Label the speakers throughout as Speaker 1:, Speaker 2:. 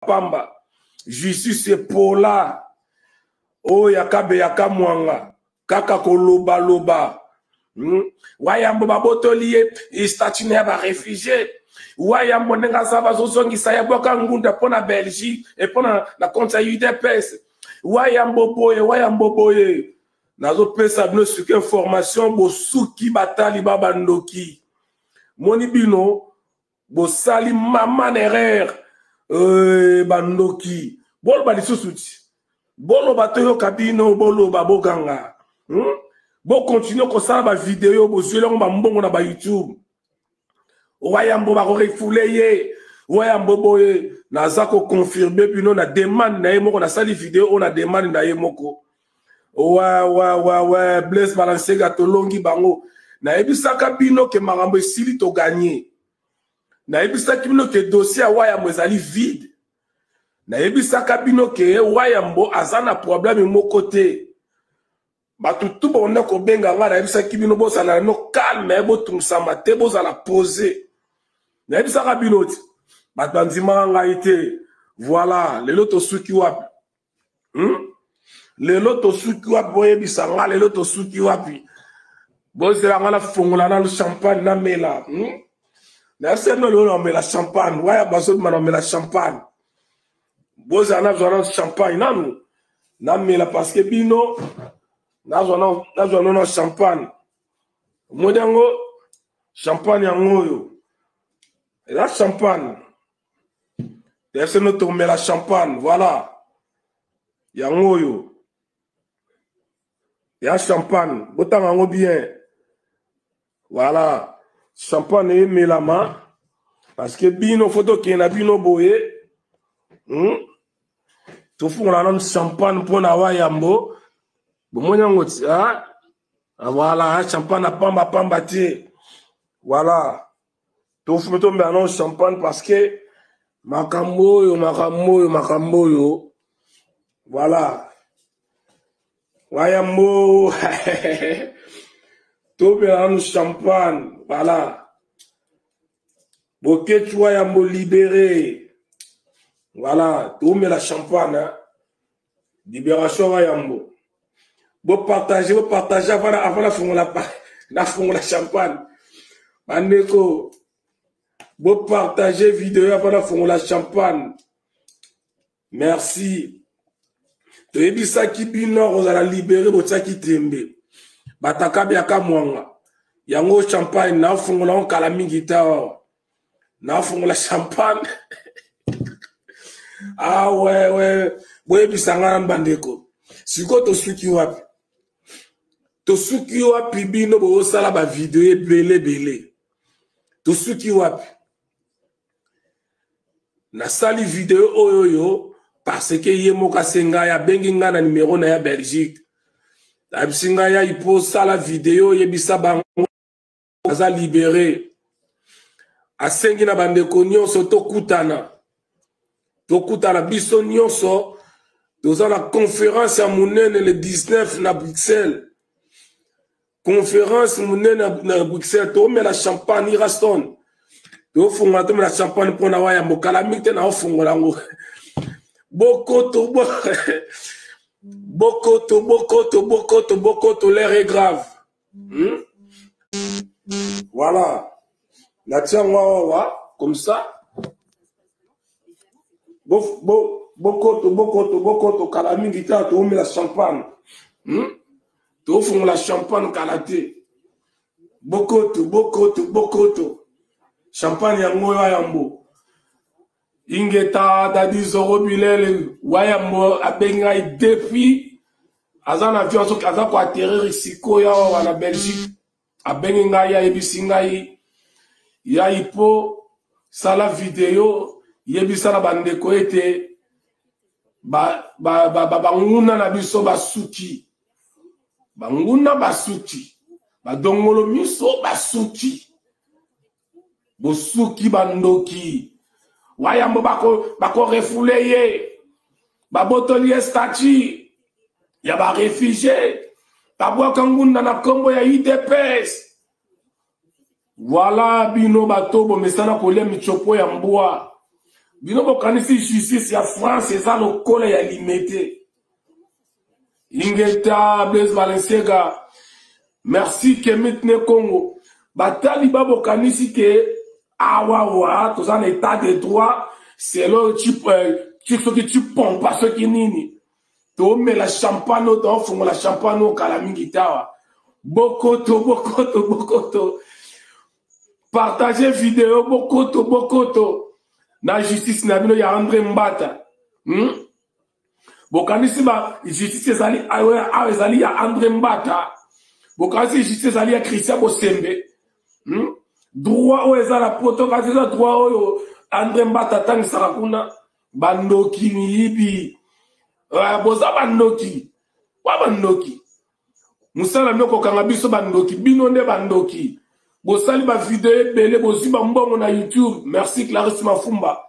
Speaker 1: pamba. Justice epola. Oyo ya Kabeya Kamwanga kaka kolobaloba. Wayambo babotoli ye statut na ya barefugie. Wayambo ndenge aza bazozongisa ye bwaka ngunda mpo na Belgique e mpo na compte ya UDPS. Wayambo boye, wayambo boye. Nazopesa bino suki information, bosuki batali ba bandoki. Moni bino bosali mama na erreur. Bandoki boloba lisusu ti boloba toyoka bino, boloba boganga. Bokontinue kosala ba video, bozweli yango bambongo na ba YouTube. Wayambo bakorefule ye, wayambo boye. Naza koconfirme bino na demande na ye moko, nasali video oyo na demande na ye moko. Wa wa wa wa Blaise Balenciaga tolongi bango. Nayebisaka bino ke makambo esili toganye. Nayebisaki bino ke dossier ya Wayambo ezali vide. Nayebisaka bino ke Wayambo aza na problème moko te. Bato tu bonda kobenga nga, nayebisaki bino bozala no calme, botungisama te, bozala posé. Nayebisaka bino ti bato bandimaka ngai te. Voilà, lelo tosuki wapi? Lelo tosuki wapi? Boyebisa nga lelo tosuki wapi? Bozela nga nafongola nanu champagne namela. Nayebisa bino lelo namela champagne. Waya bazobima namela champagne. Bozela nazwa nanu champagne nanu namela, parce que bino nazwa nano champagne. Omoni yango champagne yango oyo eza champagne. Nayebisa bino tokomela champagne. Voilà, yango oyo ya champagne, botanga yango bien. Voilà, champagne emelama parce que bino fo tokende na bino boye. Tofungola nanu champagne mpona Wayambo. Bomoni yango ti, ah? Voilà, champagne na pamba pamba te. Voilà, tofumi tomela nanu champagne parce que makambo oyo, makambo oyo, makambo oyo. Voilà, Wayambo tomela nanu champagne. Voilà, Boketshu Wayambo libéré. Voilà, tomela champagne, hein? Libération Wayambo. Bopartage, bopartage avant nafungola, nafungola champagne. Bandeko, bopartage video avant nafungola champagne. Merci. Toyebisaki bino kozala libéré, botiaki tembe. Bataka biaka mwanga. Yango champagne nafungola ngo kala mingi te awa. Nafungola champagne. Ah ouais ouais, boyebisa nga na bandeko. Sikoyo tosuki wapi? Tosuki wapi bino bozosala ba video ebele ebele? Tosuki wapi? Nasali video oyo oyo parce que ye moko asenga ngai, abengi ngai na numero na ya Belgique. Ayebisi ngai ya ipo sala video yebisa bango aza libéré. Asengi na bandeko nyonso tokutana. Tokutana biso nyonso, toza na conférence ya monene le 19 na Bruxelles. Conférence monene na Bruxelles, tomela champagne Iraston. Tofungola tomela champagne mpona Wayambo, kala mingi te naofungola yango. Bokoto, bo bokoto, bokoto, bokoto, bokoto, l'air est grave. Voilà. Natia yango awa comme ça. Bo, bo, bokoto, bokoto, bokoto, kala mingi te toomela champagne. Tofungola champagne kala te. Bokoto, bokoto, bokoto. Champagne yango oyo Wayambo. Ingeta Dadi Zoro Bilele Wayambo abengi ngai depuis aza na avion, aza koatterrir sikoyo awa na Belgique. Abengi ngai, ayebisi ngai ya ipo sala video yebisa na bandeko ete banguna na biso basuki, banguna basuki, badongolo miso basuki, bosuki bandoki. Wayambo bako refule ye, babotoli ye statut ya ba réfugié, babwaka ngunda na kombo ya UDPS. Voilà bino bato bomesana kolia michopo ya mbwa. Bino bokanisi justice ya France eza lokola ya Limete. Ingeta Blaise Balenciaga. Merci Kemit ne Congo. Batali ba bokanisi ke awawa toza na état de droit selon tu soki tu pompa soki nini tomela champagne oyo tofongola champagne oyo kala mingi tawa bokoto bokoto bokoto partage video bokoto bokoto na justice na bino ya Andre Mbata Bokanisi ba justice ezali awa ezali ya Andre Mbata, bokanisi justice ezali ya Christian Bosembe. Droit oyo eza na poto kasi eza droit oyo Andre Mbata atangisaka kuna. Bandoki miyibi, boza bandoki, wa bandoki. Mosala bino kokanga biso bandoki, bino nde bandoki. Bosali ba video ebele, bozwi ba mbongo na YouTube. Merci Clarisse Mafumba.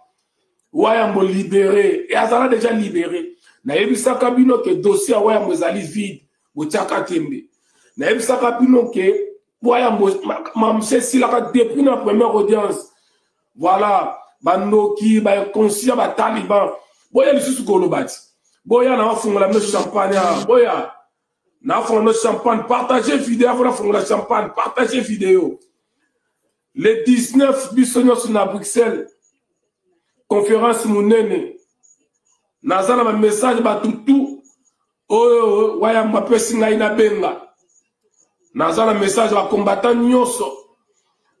Speaker 1: Wayambo libéré, et azala déjà libéré. Nayebisaka bino ke dossier ya Wayambo ezali vide, botiaka tembe. Nayebisaka bino ke Wayambo mamse esilaka depuis na première audience. Voilà, bandoki, ba inconscient, ba taliban. Boya lisusu koloba ti. Boya na wafungola bino champagne, boya. Na wafungola bino champagne, partagez vidéo, afola fungola champagne, partagez vidéo. Le 19 biso nyonso na Bruxelles, conférence monene. Naza na ba message bato tout oyo Wayambo apesi ngai nabenga. Naza na message ba combattant nyonso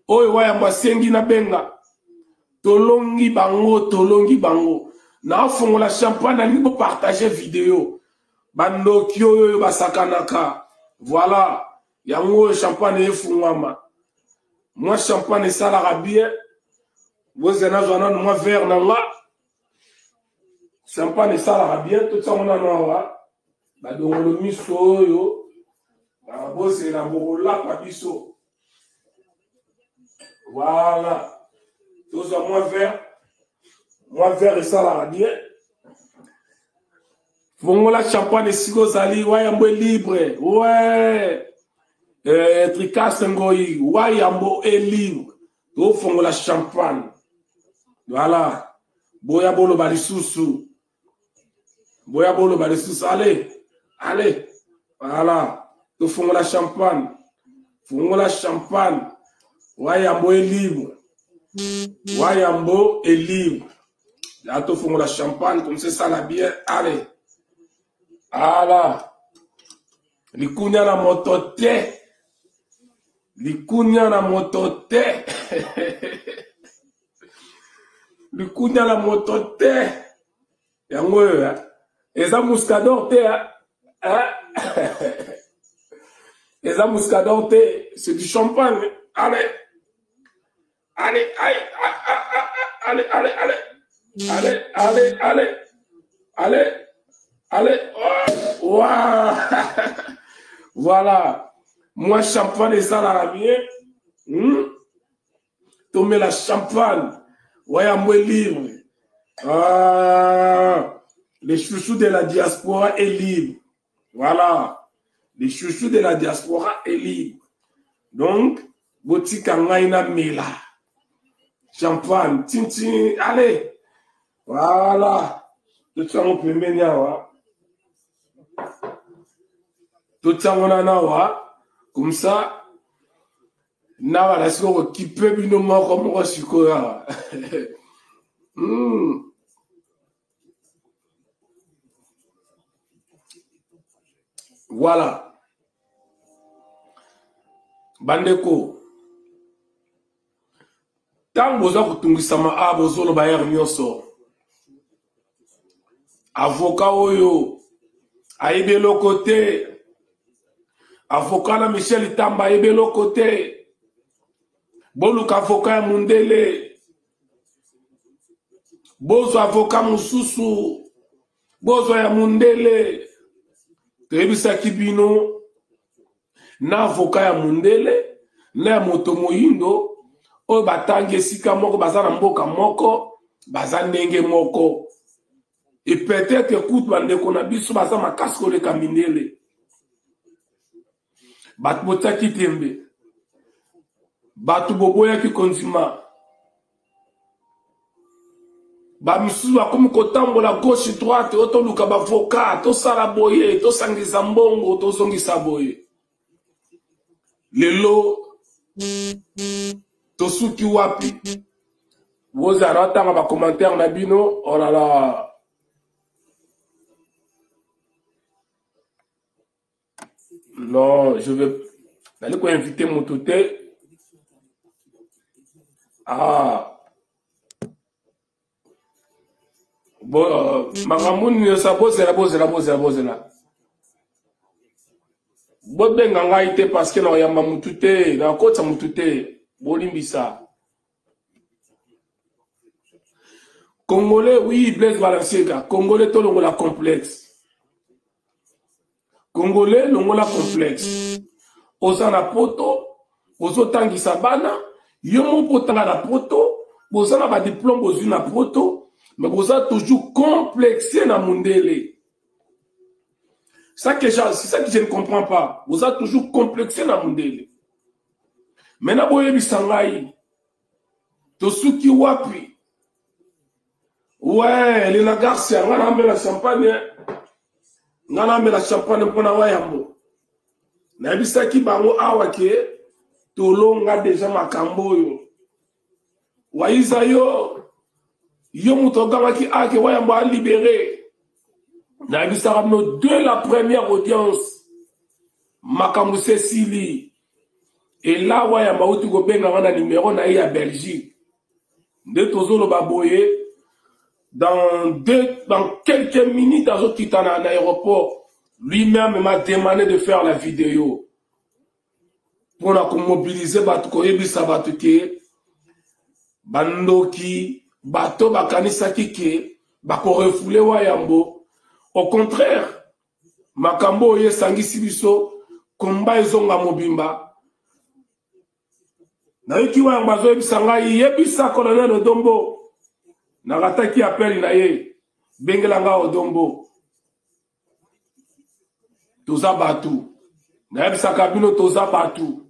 Speaker 1: oyo Wayambo asengi nabenga. Tolongi bango, tolongi bango. Nafongola champagne, nalingi bo partager vidéo. Bandoki oyo basakanaka. Voilà, yango oyo champagne efungwama. Mwa champagne esalaka bien. Bozela nazwa nanu mwa verre na nga. Champagne esalaka bien, totiango nanu awa. Badongolo miso oyo, bozela bokolapa biso. Voilà. Tozwa mwa verre. Mwa verre esalaka bien. Fongola champagne esika ozali, Wayambo est libre. Ouais. Tricasse Ngoyi, Wayambo est libre. Tofongola champagne. Voilà. Boya boloba lisusu. Boya boloba lisusu. Allez. Allez. Voilà. Tofongola champagne. Fongola champagne. Wayambo est libre. Wayambo est libre. Là, tofongola champagne, comme ça, ça la bien. Allez. Voilà. Likunya na moto te. Likunya na moto te. Likunya na moto te. Yango oyo, hein? Eza muscador te, hein? Hein? Eza muscador te, c'est du champagne. Allez. Allez, allez, allez, allez, allez. Allez, allez, allez. Allez, allez. Oh, wow. Voilà. Moi, champagne et ça, la bien. Tomber la champagne. Ouais, moi libre. Ah, les chouchous de la diaspora est libre. Voilà. Les chouchous de la diaspora est libre. Donc, botika ngai na mela. Champagne, tintin, allez. Voilà. Totiango pembeni awa. Totiango na awa. Comme ça, na bana sikoyo kokipe bino moko moko sikoyo awa. Voilà. Bandeko, ntango boza kotungisama a bozoloba heure nyonso, avocat oyo ayebi eloko te, avocat na Michel Tamba ayebi eloko te, boluka avocat ya mundele, bozwa avocat mosusu, bozwa ya mundele. Toyebisaki bino na avocat ya mundele na ya moto moyindo oyo batangi esika moko, baza na mboka moko, baza ndenge moko. Et peut-être kutu bandeko na biso baza makasi koleka mindele. Bato botiaki tembe, bato boboyaki kondima. Bamisusu bakomi kotambola gauche droite, oyo toluka bavoka, tosala boye, tosangisa mbongo, tozongisa boye. Lelo tosuki wapi? Bozala natanga bacommentaire na bino. Oh là là, non, je vais nali koinvite motu te. Ah bo makambo nyonso, bozela, bozela, bozela, bozela, bobenga ngai te parce que nakoyamba motu te, nakotisa motu te, bolimbisa. Congolais, oui, Blaise Balenciaga, Congolais tolongola complexe. Congolais, longola complexe. Oza na poto, ozotangisa bana, yo moko otanga na poto, boza na badiplome bozwi na poto, mais boza toujours complexe na mundele. Ça que c'est ça que je ne comprends pas. Boza toujours complexé na mundele. Maintenant boyebisa ngai, tosuki wapi? Ouais, Lena Garcia, nga naamela champagne, nga naamela champagne mpona wayambo. Nayebisaki bango awa ke tolonga deja makambo oyo. Waiza yo, yo moto ogangaki ake wayambo alibere. Nayebisaka bino de la première audience, makambo sesili. Ela wayambo auti kobenga nga na numero na ye ya Belgique. Nde tozoloba boye, dans quelques minutes azokita na aéroport. Lui-même m'a demandé de faire la vidéo mpona komobilize bato, koyebisa bato ke bandoki bato bakanisaki ke bakorefule wayambo. Au contraire, makambo oyo esangisi biso, komba ezonga mobimba. Nayoki wayambo azoyebisa ngai, yebisa colonel Odombo, nakataki appel na ye, bengela ngai Odombo. Toza bato, nayebisaka bino, toza bato,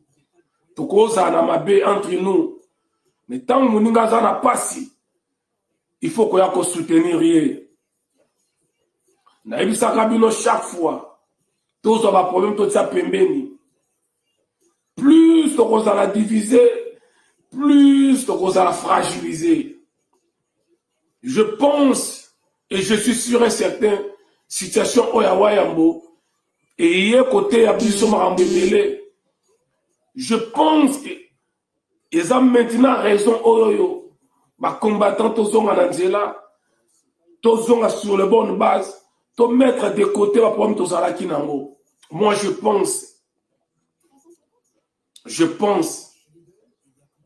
Speaker 1: tokozala na mabe entre nous, mais ntango moninga aza na pasi, il faut koya kosoutenir ye. Nayebisaka bino chaque fois, tozwa baproblème totia pembeni. Plus tokozala divisé, plus tokozala fragilisé. Je pense et je suis sûr et certain, situation oyo ya wayambo eye koteya biso makambo ebele. Je pense que eza maintenant raison oyo oyo bacombattant tozonga na nzela, tozonga sur le bonne base, tomettre de côté baproblème tozalaki nango. Moi je pense, je pense.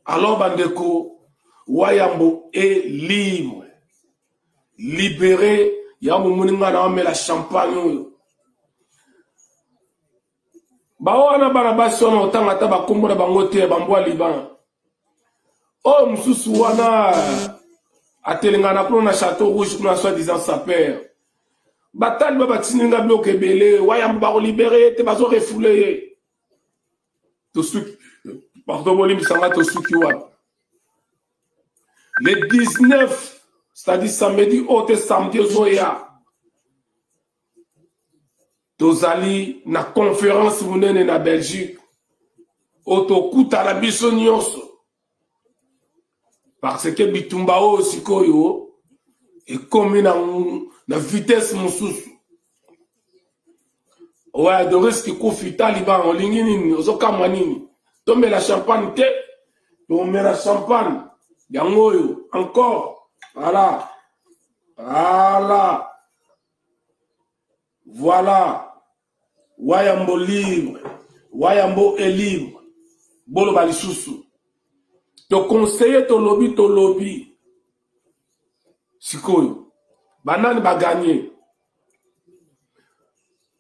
Speaker 1: Alors bandeko, wayambo est libre, libéré. Ya momoni nga na omela champagne oyo. Bawana bana basi wana otanga ata bakombo na bango te, bambwa Liban oyo mosusu wana atelengana kuna na Château Rouge kuna, soi-disant sapeur. Batali ba batindi nga biloko ebele, wayambo bakolibere ye te, bazorefule ye. Tosuki, pardon, bolimbisa nga, tosuki wapi? Le 19, c'est-à-dire samedi oyo te, samedi ozoya, tozali na conférence monene na Belgique oyo tokutana biso nyonso, parce que bitumba oyo sikoyo ekomi na vitesse mosusu. Ouais, Doris Kikufi, Taliban, olingi nini, ozokamwa nini? Tomela champagne te, tomela champagne yango oyo encore. Voilà, voilà, voilà, wayambo libre, wayambo est libre. Boloba lisusu, toconseille, tolobi, tolobi. Sikoyo banani baganye?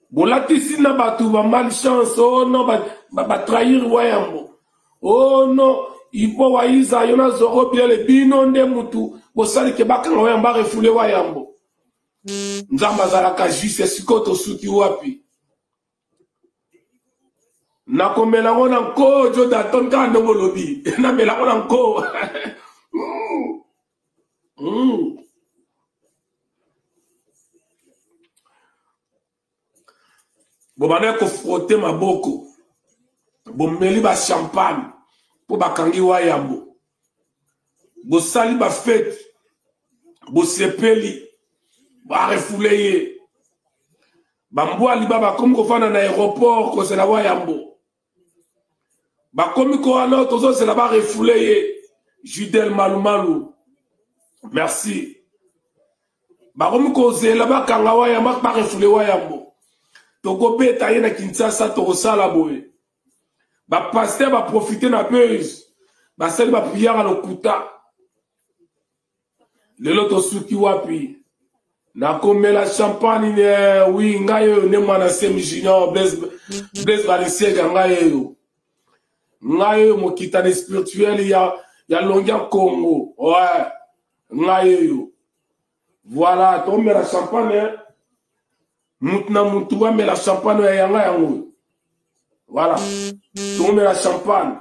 Speaker 1: Bolatisi na bato ba malchance. Oh non, batrahir ba wayambo. Oh non, ipo waiza yo na zoro biele bino nde mutu bosalike bakanga wayambo, barefule wayambo. Nzambe azalaka juste. Sikoyo tosuki wapi? Nakomela ngo na nko jo daton kaka ndenge olobi, namela ngo na nko. Bobandaki kofrote maboko, bomeli ba champagne mpo bakangi Wayambo, bosali ba fete, bosepeli, barefoule ye. Bambwa liba bakomi kofanda na aéroport kozela Wayambo, bakomi ko wana tozozela barefoule ye. Judel Malumalu, merci. Bakomi kozela bakanga Wayambo, barefoule Wayambo, tokobeta ye na Kinshasa, tokosala boye. Bapaster baprofite na buzz, basali bapriere ya lokuta. Lelo tosuki wapi? Nakomela champagne eh, oui, ngai oyo nde mwana semi junior Blaise, Blaise Balenciaga, ngai oyo, ngai oyo mokitani spirituel ya, ya Longia Congo, ouais, ngai oyo. Voilà, tomela champagne, mutu na mutu amela champagne ya yanga yango. Voilà, tomela champagne.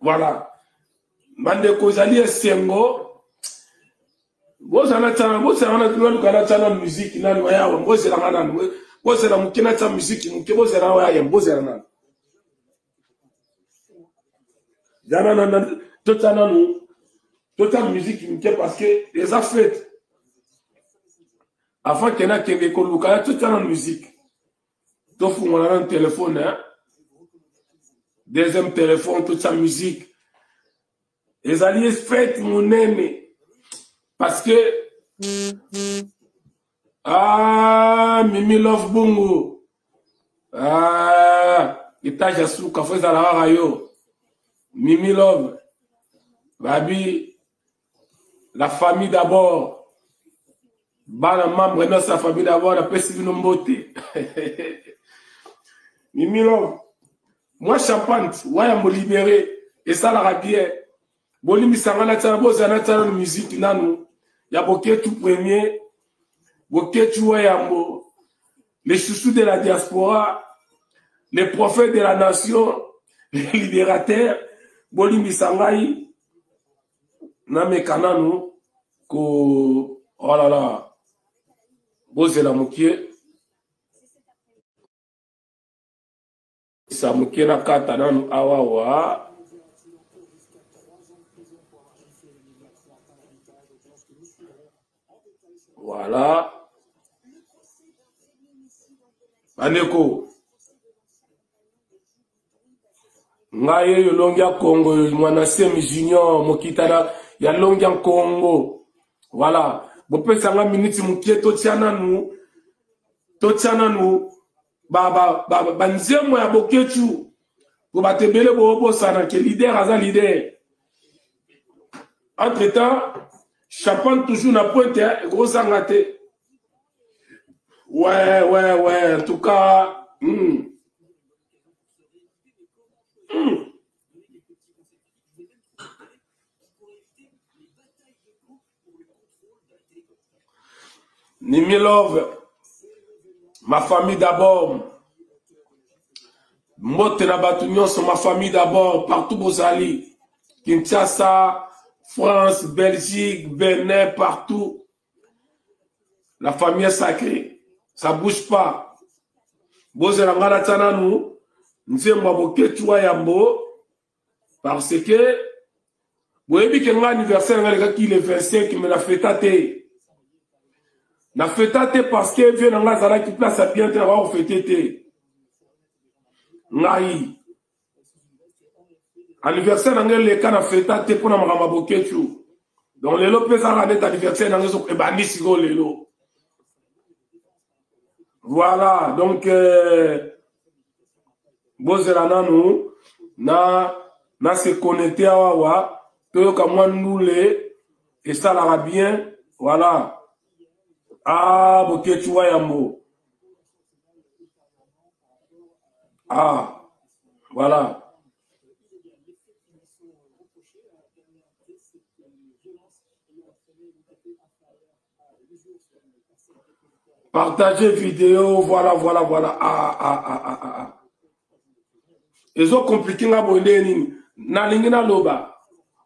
Speaker 1: Voilà, bandeko, ezali esengo. Bozala tiana, bozala naluka natya na musique nanu ayawa, bozelanga nanu, bozela moke natya musique moke, bozela oyo ayem, bozela nanu yana, totya nanu, totya musique moke parce que eza fete. Avant ke nakende koluka ya, totya nanu musique, tofungola nanu telefone, hein? Deuxième téléphone, totya musique. Ezali fete monene parce que ah, Mimi Love Bungu, ah, etage ya suka fo ezala kaka yo Mimi Love. Babi la famille d'abord, bana membre nyonso ya famille d'abord, napesi bino mbote. Mimi Love, mwa champagne, Wayambo libéré, esalaka bien. Bolimbisanga, natiana, bozala natiana na musique nanu ya Boketu premier, Boketu Wayambo, les chouchous de la diaspora, les prophètes de la nation, les libérateurs. Bolimbisa ngai, nameka nanu ko, oh là là, bozela mokie sa moke, nakata nanu awawa. Voilà, bandeko, ngai oyo Longi ya Kongo, mwana Semi Junior, mokitana ya Longi ya Kongo. Voilà, bopesanga miniti mokie, totia nanu, totia nanu banzembo ya Boketu po bato ebele boobosana ke leader aza leader. Entre temps, champagne toujours na pointe, ekozanga te. Ouais, en tout cas. Nimi Love, ma famille d'abord. Mbote na bato nyonso, ma famille d'abord, partout bozali. Kinshasa, France, Belgique, Benin, partout. La famille est sacrée. Ça bouge pas. Bozela nga natia nanu nzembo ya Boketu wa Yambo parce que boyebi ke nga anniversaire nga elekaki le 25, mais na feta te, na feta te parce que vie na nga azalaki place ya bien te, nakoka kofete te. Ngai anniversaire na ngai eleka, na feta te mpona makambo ya Boketu. Donc lelo mpe ezalaka neti anniversaire na ngai ebandi sikoyo lelo. Voilà, donc bozela nanu na se connecte awawa, toyoka mwa ndule, esalaka bien. Voilà, ah, Boketu wa Yambo, ah, voilà. Partagez vidéo, voilà. Ah, ah, ah, ah, ah. Ezo compliqué nga boye nde nini? Nalingi naloba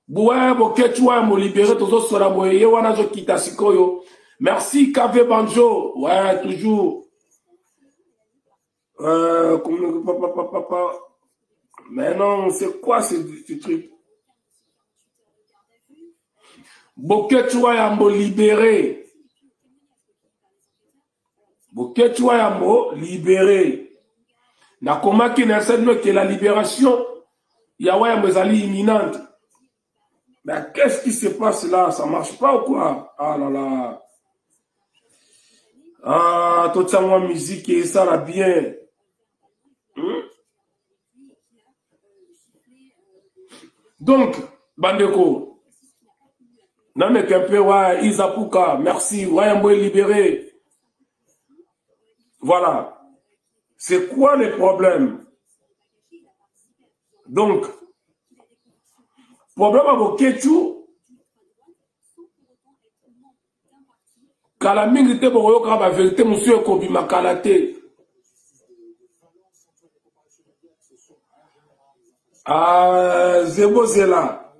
Speaker 1: buwa Boketu wa molibere, tozosola boye, ye wana azokita sikoyo. Merci KV Banjo, ouais, toujours. Euh, papa, papa, papa. Mais non, c'est quoi ce, ce truc Boketshu Wayambo libéré. Boketshu Wayambo libéré. Nakomaki na bino que la libération ya Wayambo ezali imminente. Mais qu'est-ce qui se passe là Ça marche pas ou quoi Ah là là. Ah, totia mwa musique esala bien. Hmm? Donc, bandeko, nameka mpe wa Izapuka, merci, Wayambo est libéré. Voilà. C'est quoi le problème Donc, problème ya Boketshu, kala mingi te bokoyokaka baverité mosusu ekobima kala te ah, zebozela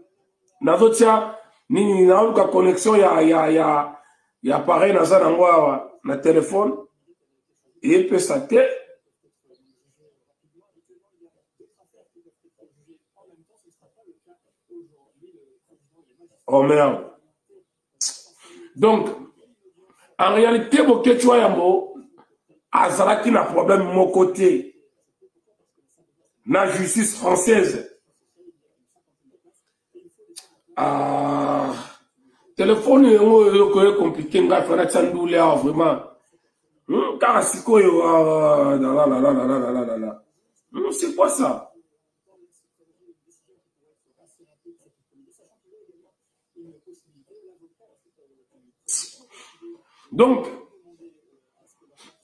Speaker 1: nazotia nini naoluka connexion ya, ya, ya, ya appareil naza nango awa na telefone eyepesa te oh merde donc en réalité boketshu wa yambo azalaki na problème moko te na justice française ah, telefone yango eloko ekomplike ngai fana tia ndule awa vraiment hmm, kaka sikoyo ah, la hmm, c'est quoi ça Donc,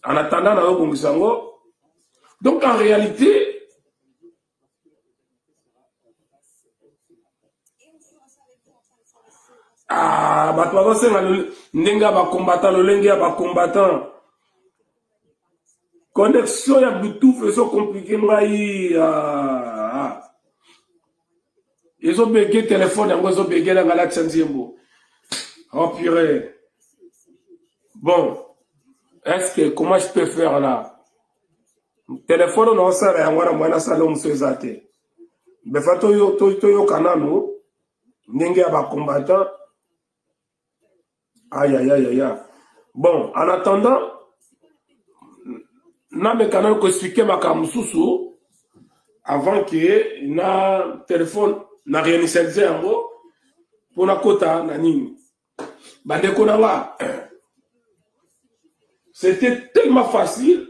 Speaker 1: en attendant, nazobongisa yango. Donc, en réalité, ah, bato bazosenga ndenge ya bacombattant lolenge ya bacombattant connexion ya bluetooth ezo compliquer ngai ah. Ezobege telefone yango ezobegela ngai latisa nzembo. Oh purée. Bon, est-ce que comment je peux faire là? Telefone naosala yango wana mwana asala mosusu eza te. Befa toyoka nanu ndenge ya bacombattant. Aïe, aïe, aïe, aïe. Bon, en attendant, nameka nanu koexpliquer makambo mosusu avant ke na telefone na réinitialiser yango mpo nakota na nini. Bandeko na nga, c'était tellement facile.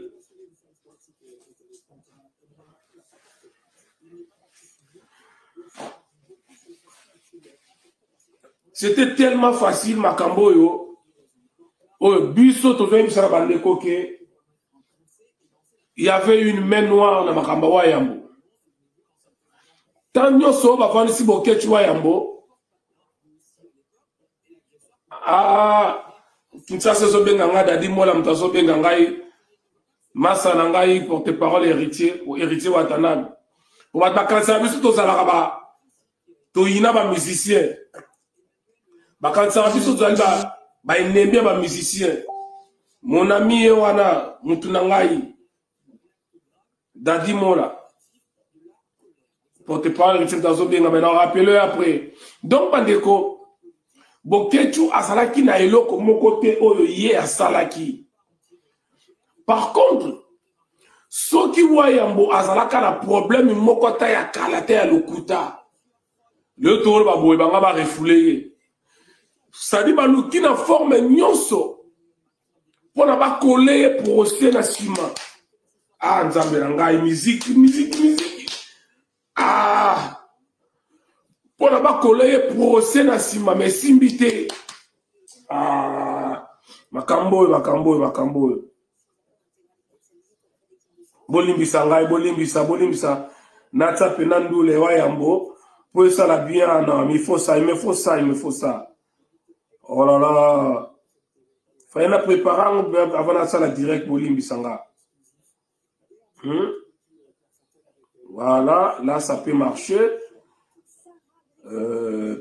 Speaker 1: C'était tellement facile makambo oyo oyo biso tozoyebisa na bandeko ke il y avait une main noire na makambo wa yambo. Tant nyonso oyo bafandisi Boketshu wa yambo, ah, Kinshasa ezobenga ngai, Dadi Mola moto azobenga ngai, masa na ngai porte parole héritier, héritier Watanabe. Po bato bakanisaka biso tozalaka ba toyina ba musicien, bakanisaka biso tozali ba baennemi ya ba musicien. Mon ami ye wana mutu na ngai Dadi Mola porte parole héritier moto azobenga, mais na rappele après. Donc bandeko, Boketshu azalaki na eloko moko te oyo ye asalaki. Par contre, soki Wayambo azalaka na problème moko ata ya kala te ya lokuta, lelo tokoloba boye banga barefouler ye, sadi baluki na forme nyonso mpona bakole ye procès na nsima. Ah, nzambe na ngai, miziki miziki miziki, ah, mpona bakole ye procès na nsima, ma esimbi te. Ah, makambo oyo, makambo oyo, makambo oyo, bolimbisa ngai, bolimbisa, bolimbisa. Natia mpena ndule wa yambo mpo esala bien. Non, il faut ça, il me faut ça, il me faut ça. Oh là là, fallait na préparer yango avant nasala direct. Bolimbisa nga. Voilà, là ça peut marcher.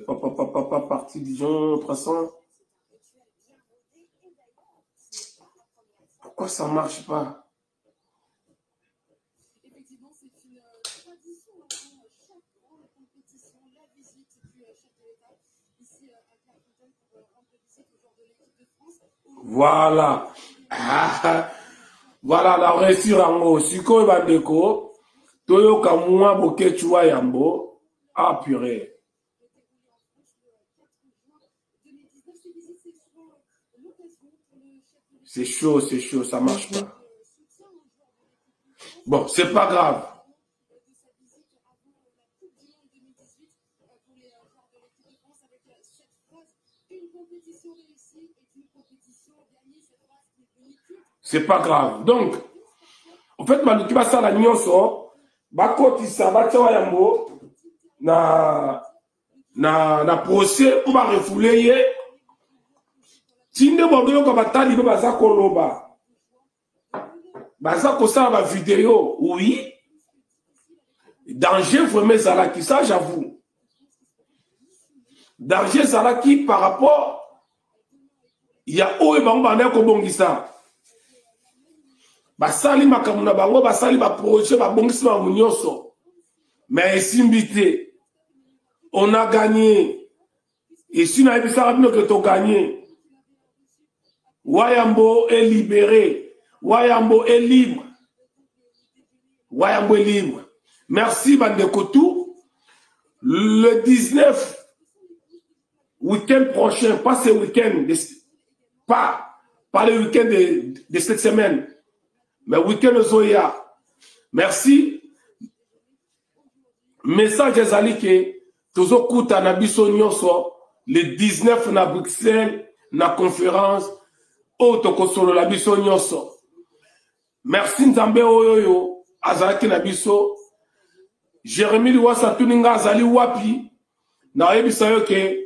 Speaker 1: Papa, papa, papa, partie, disons 300. Pourquoi ça marche pas? Voilà. Ah, voilà, na réussir yango. Sikoyo bandeko, toyoka mwa Boketshu wa yambo. Ah purée. C'est chaud, c'est chaud, ça marche pas. Bon, c'est pas grave. C'est pas grave. Donc, en fait, baluki basala nyonso, bakotisa, batia wa yambo na na na procès mpo barefule ye ti nde bazoyoka batalibe baza koloba baza kosala bavideo oui danger vraiment ezalaki ça j'avoue danger ezalaki par rapport ya oyo bango bandaki kobongisa basali makambo na bango basali baprojet babongisi makambo nyonso mais esimbi te on a gagné esi nayebisaka bino ke toganye wayambo est libéré wayambo est libre wayambo est libre merci bandeko tout le 19 week-end prochain pas ce week-end pas, pas le week-end de, de cette semaine mais week-end ozoya merci message ezali ke tozokutana biso nyonso le 19 na bruxelles na conférence oyo tokosolola biso nyonso merci nzambe oyo oyo azalaki na biso jeremi liwasa atuni ngai azali wapi nayebisa yo ke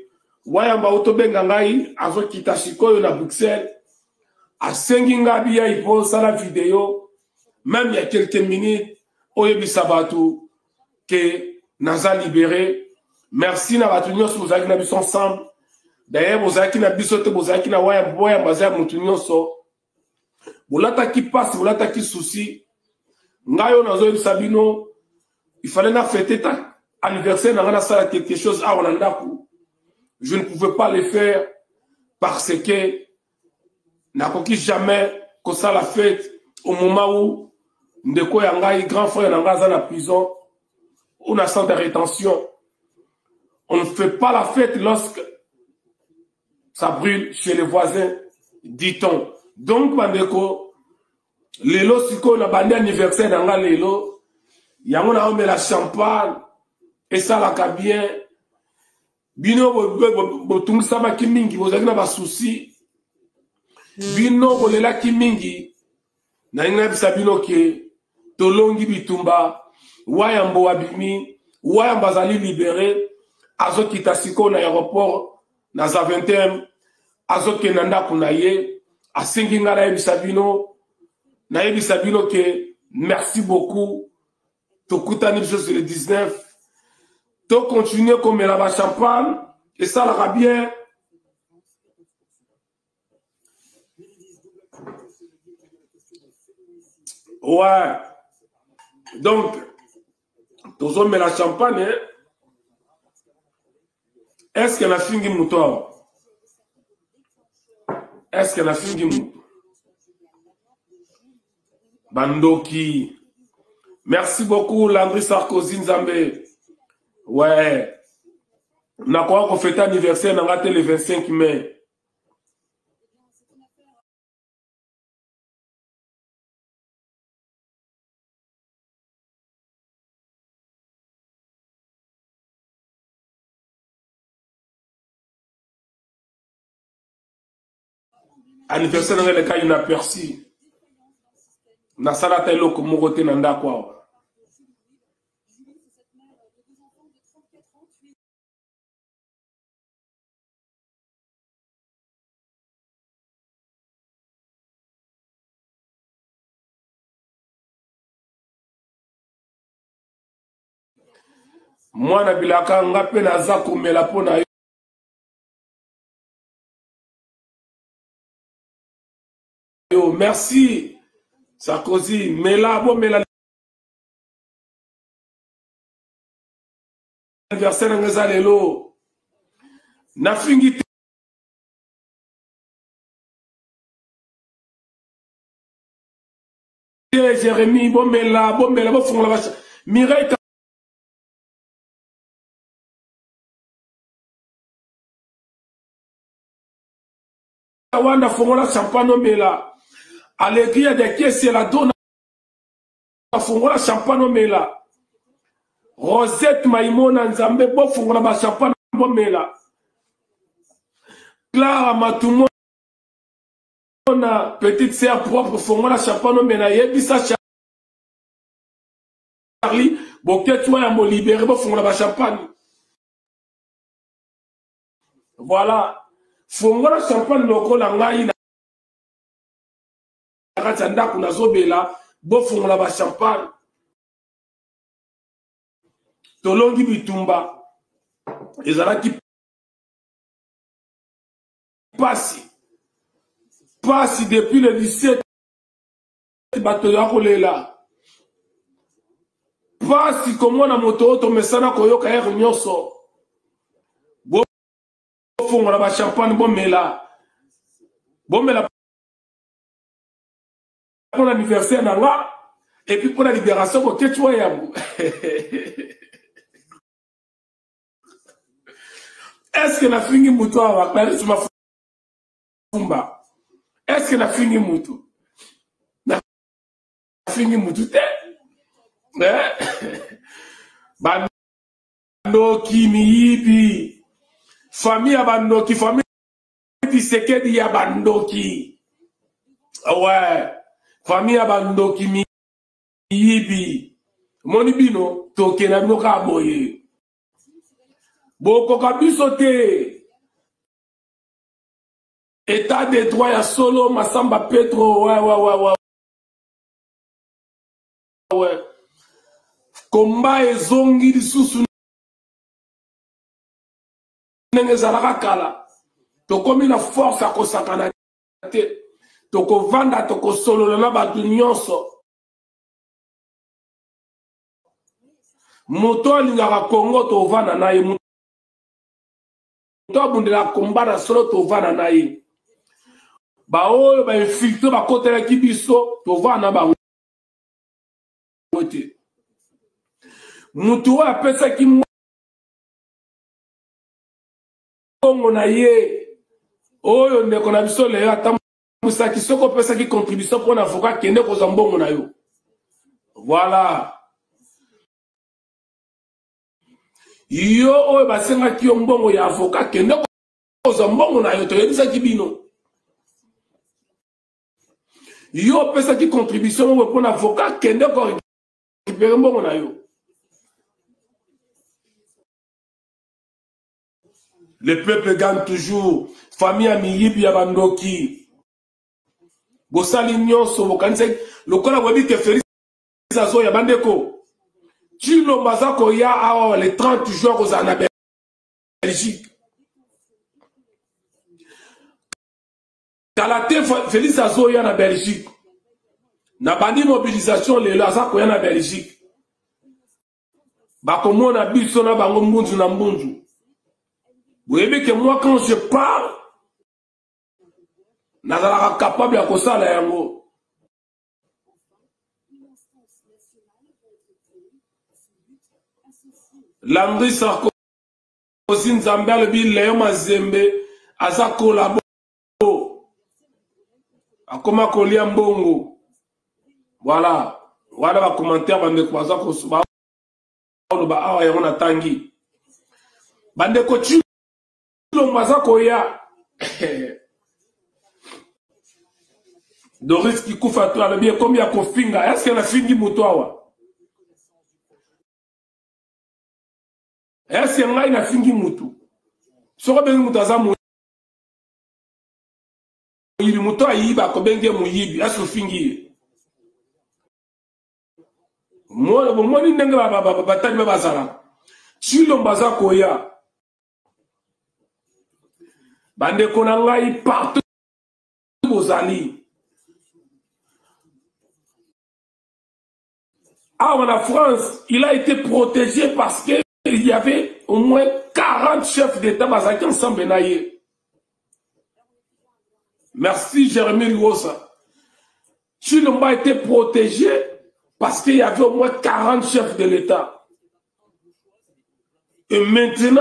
Speaker 1: wayamba otobenga ngai azokita sikoyo na bruxelles asengi ngai biyai mpo osala video meme ya quelques minutes oyebisa bato ke naza libere merci na bato nyonso bozalaki na biso ensemble d'ailleurs bozalaki na biso te bozalaki na wayamba wayamba aza ya moto nyonso bolataki mpasi bolataki souci ngai oyo nazoyebisa bino il fallait na fete ta anniversaire na ngai nasala quelque chose awa na ndako je ne pouvais pas le faire parce que nakoki jamais kosala fete au moment où ndeko ya ngai grand frère na ngai aza na prison ou na centre de rétention on ne fait pas la fête lorsque ça brûle chez les voisins dit-on donc bandeko lelo sikoyo na bandi anniversaire na ngai lelo yango naomela champagne esalaka bien bino botungisamaki mingi bozalaki na basusi bino bolelaki mingi nalingi nayebisa bino ke tolongi bitumba wayambo abimi wayambo azali libere azokita sikoyo na aéroport na zaventem azokenda ndako na ye asengi ngai nayebisa bino nayebisa bino ke merci beaucoup tokutani biso sur le 19 tocontinue komela bachampagne esalaka bien ouais donc tozomela champagne est ce que nafingi moto awa est ce que nafingi moto bandoki merci beaucoup landry sarkozy nzambe ouais nakoka kofete anniversaire na nga te le 25 mai anniversaire na ngai eleka inaperçu nasala ata eloko moko te na ndako awa mwana bilaka nga mpe naza komela mpo na yo merci sarkozy mela bomela anniversaire nanga eza lelo nafingi te. Jérémie, bomela, bomela, bofungola ba Mireille Kawanda fongola champagne omela. Alegria de Kiesi la dona fongola champagne omela. Rosette Maimona Nzambe bofungola ba champagne bomela. Clara Matumona petite sœur propre fongola champagne omela yebisa Charlie boketsua ya molibere bofungola ba champagne. Voilà. Fongola champagne lokola ngai na kati ya ndako nazobela bofungola ba champagne. Tolongi bitumba ezalaki pasi pasi depuis le 17 bato ya kolela pasi komona moto oyo tomesana koyoka heure nyonso. Bofongola ba champagne bomela, bomela mpona anniversaire na nga et puis mpona libération boketi wa yango. Est-ce que nafingi moto awa? Clarisse Mafumba, est-ce que nafingi moto? Nafingi motu te. Bandoki miyibi, famille ya bandoki, famille Tshisekedi ya bandoki, ouais, famille ya bandoki miyibi. Moni bino tokenda bino kaka boye, bokoka biso te. État de droit ya solo, Masamba Petro, ouais, ouais, ouais, ouais. Ouais. Komba ezongi lisusu ndenge ezalaka kala. Tokomi na force ya kosakana te, tokovanda tokosolola na bato nyonso. Moto alingaka Congo tovanda na ye, moto abundelaka komba na solo tovanda na ye. Baoyo bainfiltre bakotelaki biso tovanda na bango te. Moto oyo apesaki mbongo na ye, oyo ndeko na biso lelo atambwisaki, soki opesaki contribution mpona avocat, kende kozwa mbongo na yo. Voilà. Yo oyo basengaki yo mbongo ya avocat, kende kozwa mbongo na yo, toyebisaki bino. Yo opesaki contribution moko mpona avocat, kende korécupérer mbongo na yo. Le peuple gagne toujours. Famille ya miyibi ya bandoki. Bosali nyonso bokanisaki lokola boyebi ke Félix azoya bandeko. Tshilombo aza koya awa le 30 juin kozala na Belgique. Kala te Félix azoya na Belgique. Na bandi mobilisation lelo aza koya na Belgique. Bakomona biso na bango mbunzu na mbunzu. Boyebi ke moi quand je parle nazalaka capable ya kosala yango. Landry Sarkozy Nzambe alobi Léon Mazembe aza kolabo akoma kolia mbongo. Voilà, wana ba commentaire bandeko baza koloba awa yango natangi. Bandeko Tshilombo aza koya. Doris Kikufa to alobi ekomi ya kofinga. Est-ce que nafingi moto awa? Est-ce que ngai nafingi motu? Soko obengi moto aza moyibi, moto ayiba akobengi ye moyibi, est-ce que ofingi ye? Bomoni ndenge batali ba bazalaka. Tshilombo aza koya. Bandeko na ngai partout bozali. Awa na France, il a été protégé parce que il y avait au moins 40 chefs d'État bazalaki ensemble na ye. Merci Jérémy Luosa. Tshilombo a été protégé parce qu'il y avait au moins 40 chefs de l'État. Et maintenant,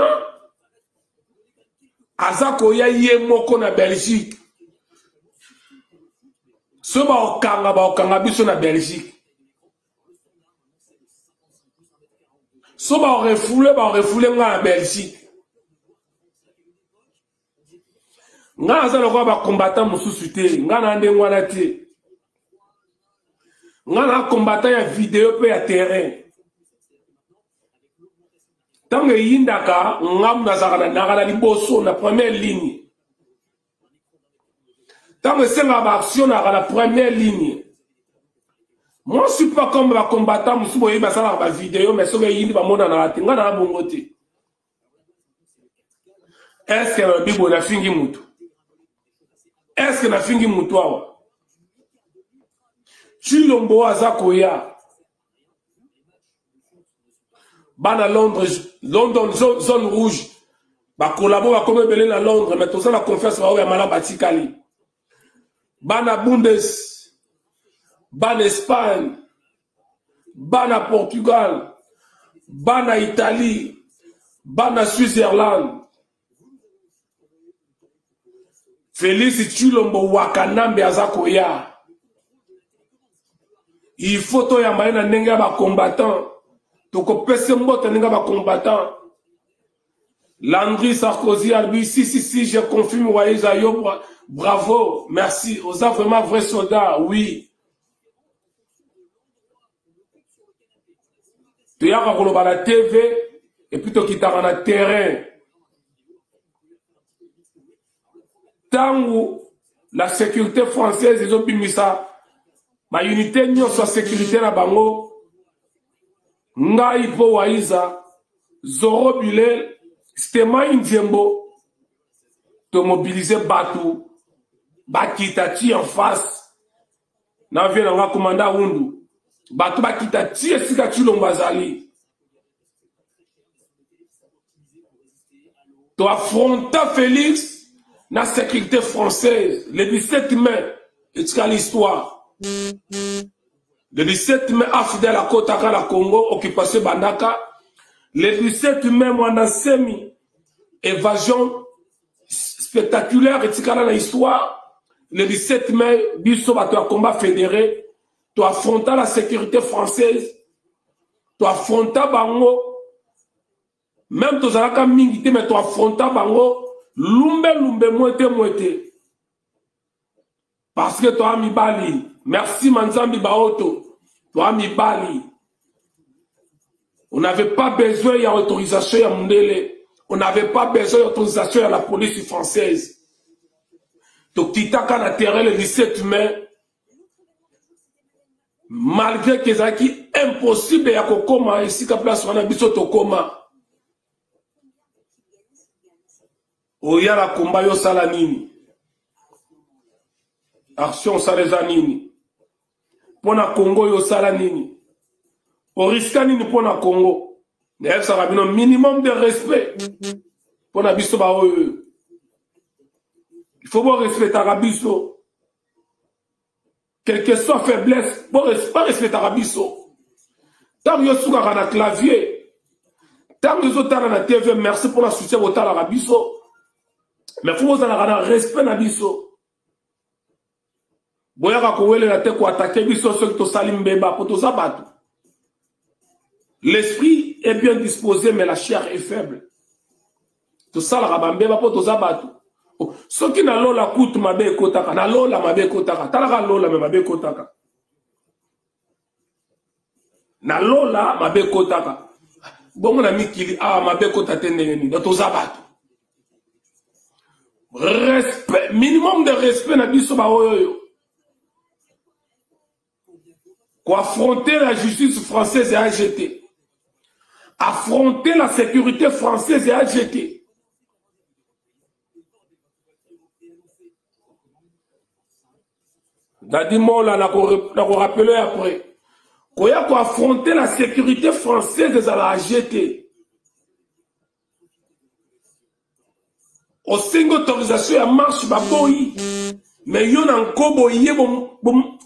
Speaker 1: aza koya ye moko na Belgique. So baokanga baokanga biso na Belgique. So baorefoule baorefoule nga na Belgique. Nga naza lokola bacombattant mosusu te, nga na ndenge wana te. Nga na combattant ya video mpe ya terrain. Ntango eyindaka, nga nazalaka naka na liboso na première ligne. Ntango esengaka baaction, naka na première ligne. Moi, je suis pas comme bacombattant mosusu boyebi basalaka bavideo, mais soki eyindi bamonanaka te. Nga na bongo te. Est-ce que nalobi boye nafingi mutu? Est-ce que nafingi mutu awa? Tshilombo aza koya. Bana Londres, London zone, zone rouge. Bakolabo bakomi ebele na Londres, mais toza na confiance baoyo ya malamu batikali. Bana Bundes, bana Espagne, bana Portugal, bana Italie, bana Switzerland. Félix Tshilombo Wakanambe aza koya. Il faut toyamba ye na ndenge ya bacombattant. Tokopesa mbote ndenge ya bacombattant. Landry Sarkozy Albi, si, si, si, je confirme Waïza yo, bravo, merci. Oza vraiment vrai soldat, oui. Toyaka koloba na TV et puis tokitaka na terrain. Tango la sécurité française ezobimisa ba unité nyonso ya sécurité na bango, ngai mpo Waiza, Zoro Bilel, Stemai Nzembo, tomobilize bato bakita ti en face na vie na nga komanda Wundu, bato bakita ti esika Tshilombo azali. To affronta Félix na sécurité française le 17 mai, etikali l'histoire. Le 17 mai, Afidel akotaka na Congo, occupation bandaka. Le 17 mai, Mwanda Nsemi, évasion spectaculaire etikala na histoire. Le 17 mai, biso bato ya combat fédéré, to affronta la sécurité française, to affronta bango, même tozalaka mingi te, mais to affronta bango lumbe lumbe mwete mwete. Parce que toi mibali, merci Manzambi Baoto, toi mibali. On n'avait pas besoin ya autorisation ya mundele, on n'avait pas besoin d'autorisation ya la police française. Tokitaka na terrain le 17 mai, malgré que ezalaki impossible ya kokoma esika place wana biso tokoma. Oya na komba yo sala nini? Action osala eza nini? Mpo na Congo yo osala nini? Oriska nini mpo na Congo? Nayebisaka bino minimum de respect mpo na biso baoyo. Il faut borespectaka biso. Quelle que soit faiblesse, borespectaka biso. Ntango yo sukaka na clavier, ntango ozotala na TV, merci pour la soutien botalaka biso. Mais faut bozalaka na respect na biso. Boyaka kowelela te koatake biso soki tosali mbeba po toza bato. L'esprit est bien disposé mais la chair est faible. Tosalaka bambeba po toza bato. Soki na lola kutu mabe ekotaka, na lola mabe ekotaka, talaka lola me mabe ekotaka. Na lola mabe ekotaka. Bongo na mikili awa mabe ekota te ndenge nini? Donc toza bato. Respect, minimum de respect na biso ba oyo. Koaffronter la justice française et AGT. Affronter la sécurité française et AGT. Dadi Mola, na ko rappeler après. Koya ko affronter la sécurité française ezala AGT. Osengi autorisation ya marche baboyi. Mais yo na nkobo ye bom, bom.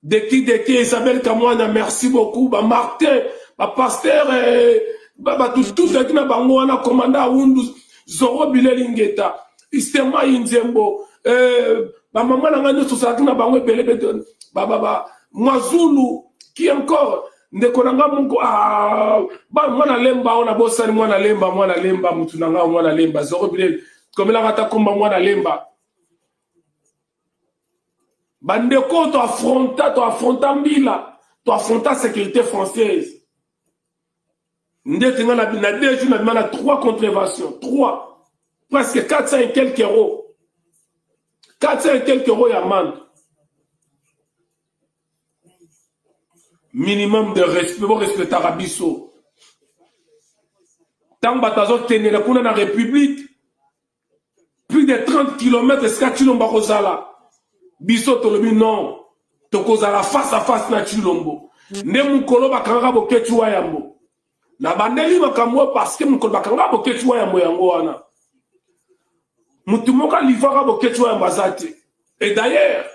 Speaker 1: Deki Deki, Isabelle Kamwana, merci beaucoup. Ba Martin, ba pasteur, eh, ba bato tout ezalaki na bango wana, commandant Awundu, Zoro Bileli Ngeta, Istema Inzembo, eh, ba mama na ngai nyonso tozalaki na bango ebele ebele, ba ba ba Mwazulu, qui encore ndeko na ngai moko ah, ba mwana lemba oyo nabosani mwana lemba mwana lemba mutu na ngai mwana lemba Zoro Bileli komelaka ata komba mwana lemba bandeko to affronta to affronta mbila to affronta sécurité française ndeti nga na deux jours nabima na trois contraventions trois presque 400 et quelques euros 400 et quelques euros ya amende minimum de respect borespectaka biso ntango bato azokendela kuna na république plus de 30 km esika Tshilombo akozala biso tolobi non tokozala face à face na Tshilombo nde mokolo bakangaka Boketshu wa yambo nabandeli makambo oyo parce que mokolo bakangaka Boketshu wa yambo yango wana motu moko alivaka Boketshu wa yambo aza te et d'ailleurs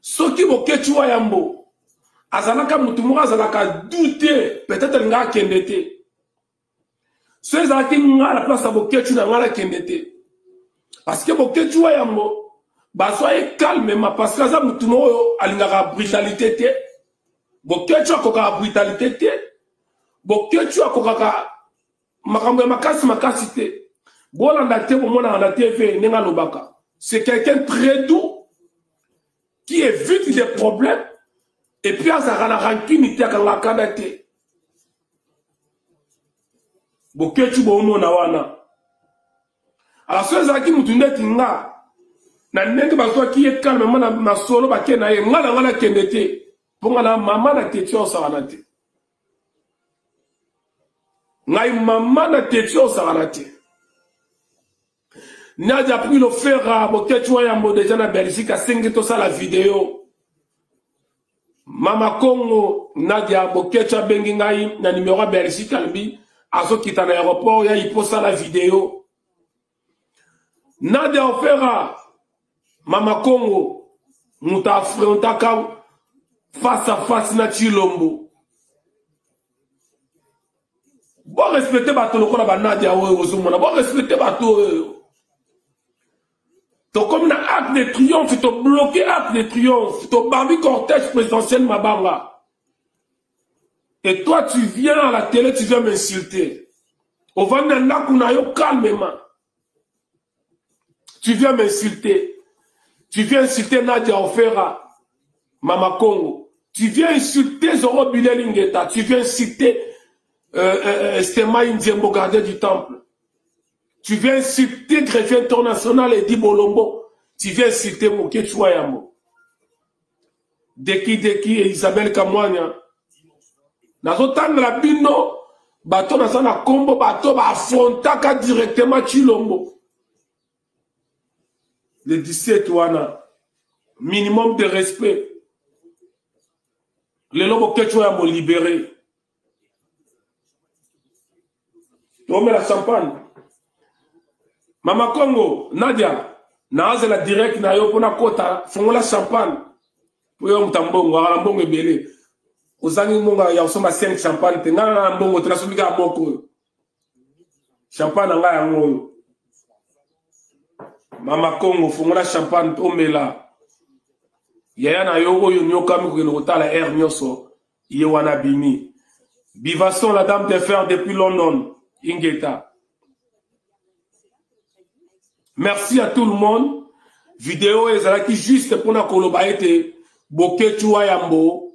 Speaker 1: soki Boketshu wa yambo azalaka motu moko azalaka du te peut-être alingaka akende te so ezalaki nga na place ya boketshu na nga nakende te parce que boketshu wa yango bazwa ye calmement parce que aza motu moko oyo alingaka brutalité te boketshu akokaka brutalité te boketshu akokaka makambo ya makasi makasi te bolanda te bomonaka na tv ndenge alobaka c'est quelqu'un très doux qui évite des problèmes et puis azalaka na rancune te akangaka kanda te boketshu bomona wana alors soki ezalaki motu ndeti nga na ndenge bazwaki ye calmement na masolo bake na ye nga na nga nakende te mpo nga na mama na teti osakana te ngai mama na teti osakana te Nadia Prilo Ferra Boketshu wa yambo deja na Belgique asengi tosala video Mama Congo Nadia Boketshu abengi ngai na numero ya Belgique alobi azokita na aéroport ya iposala video Nadia Ofera Mama Congo moto afrontaka face à face na Tshilombo bo respecte bato lokola banadia oyo ozomona bo respecte bato oyo tokomi na acte de triomphe tobloke acte de triomphe tobambi cortège présidentiel mabanga et toi tu viens à la télé tu viens m'insulter ovandi na ndako na yo calmement tu viens m'insulter tu viens insulter nadia ofera mama congo tu viens insulter zoro bileli ngeta tu viens insulter euh, euh, euh Stema Nzembo gardien du temple tu viens insulter greffier international Edi Bolombo tu viens insulter Moketshu Wayambo Deki Deki et Isabelle Kamwanya nazotangela bino bato naza na kombo bato baafrontaka directement Tshilombo le 17 wana minimum de respect lelo boketshu ya molibere tomela champagne mama congo nadia naazela direct na yo mpo nakota fongola champagne mpo yo moto ya mbongo akala mbongo ebele ozangi mbongo ya kosomba 5 champagne te ngai na mbongo te nasombi kaka moko oyo champagne na ngai yango oyo mama congo fongola champagne omela yaya na yo oyo nyokami kokende kotala aire nyonso ye wana abimi bivason la dame de fer depuis london ingeta merci à tout le monde video ezalaki juste mpona koloba ete boketshu wa yambo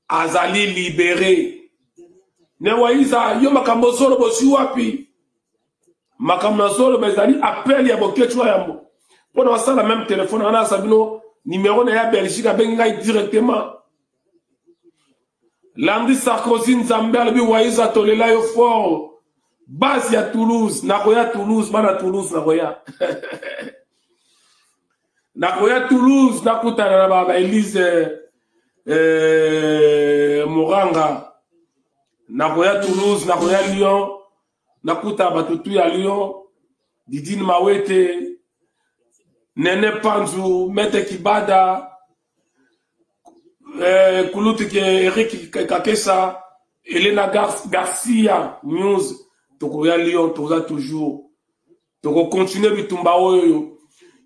Speaker 1: azali libere newaiza yo makambo ozoloba ozwi wapi makambo nazoloba ezali appel ya boketshu wa yambo mpo na basala meme telefone wana asa bino nimero na ya belgique abengi ngai directement Landry Sarkozy Nzambe alobi Waiza tolela yo fort base ya Toulouse nakoya Toulouse bana Toulouse nakoya nakoya Toulouse nakutana na ba Elise eh, Moranga nakoya Toulouse nakoya Lyon nakuta bato tu ya Lyon Didine Mawete Nene Panzu Maître Kibada. eh, kulutu ke Eric Kakesa, Elena Gar Garcia News, tokoya Lyon, toza toujours. Toko continuer bitumba oyo.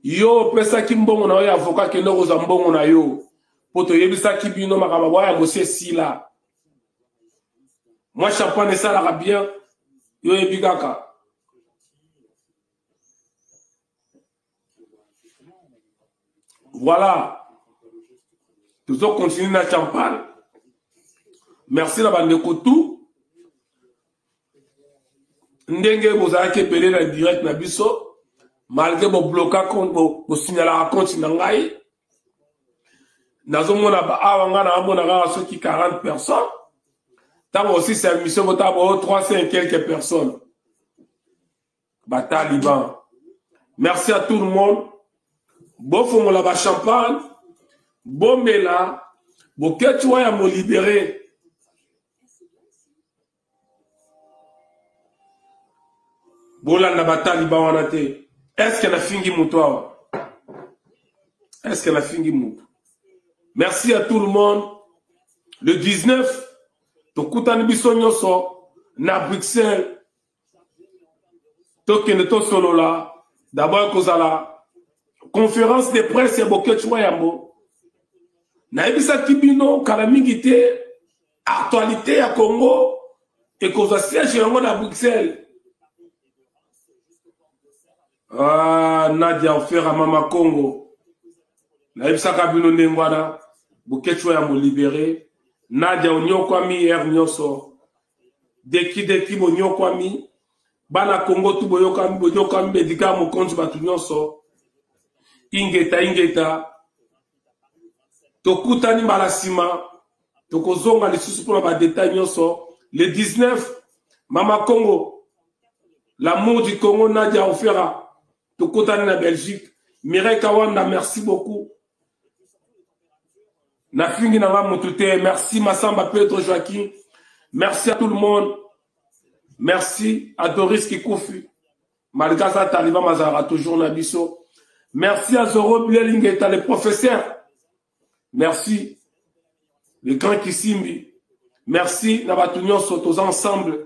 Speaker 1: Yo opesaki mbongo na yo ya avocat kende kozwa mbongo na yo. Po toyebisaki bino makambo bwa ya bosi esila. Mwa champagne esalaka bien, yo oyebi kaka. Voilà. Tozo continuer na champagne. Merci na bandeko tout. Ndenge bozalaki ebele na direct na biso malgré bobloka compte bosignalaka compte na ngai nazomona ba awa ngai naamona kaka soki 40 personnes ntango osisa émission botala bo 300 et quelques personnes ba taliban merci à tout le monde bofongola ba champagne bomela boketi wa ya molibere bolanda bataliban wana te estce nafingi moto awa estce nafingi moto merci à tout le monde le 19 tokutani biso nyonso na bruxelles tokende tosolola d'abord ekozala conférence de presse ya boketshu wa yambo nayebisaki bino kala mingi te actualité ya congo ekozwa siège yango na bruxelles ah, nadia ofera mama congo nayebisaka bino ndenge wana boketshu wa yambo libere nadia onyokwami heure nyonso deki deki bonyokwami bana kongo tu boyokami bonyokwami bedika mokonzi bato nyonso ingeta ingeta tokutani mbala nsima tokozonga lisusu mpona badetail nyonso le 19 mama congo l'amour du congo nadia ofera tokutani na belgique mireille kawanda merci beaucoup nafingi na nga motu te merci masamba pedro joaquim merci à tout le monde merci à doris kikufi malgré aza taliban mazalaka toujours na biso merci à zoro bilelingeta le professeur merci le grand kisimbi merci na bato nyonso toza ensemble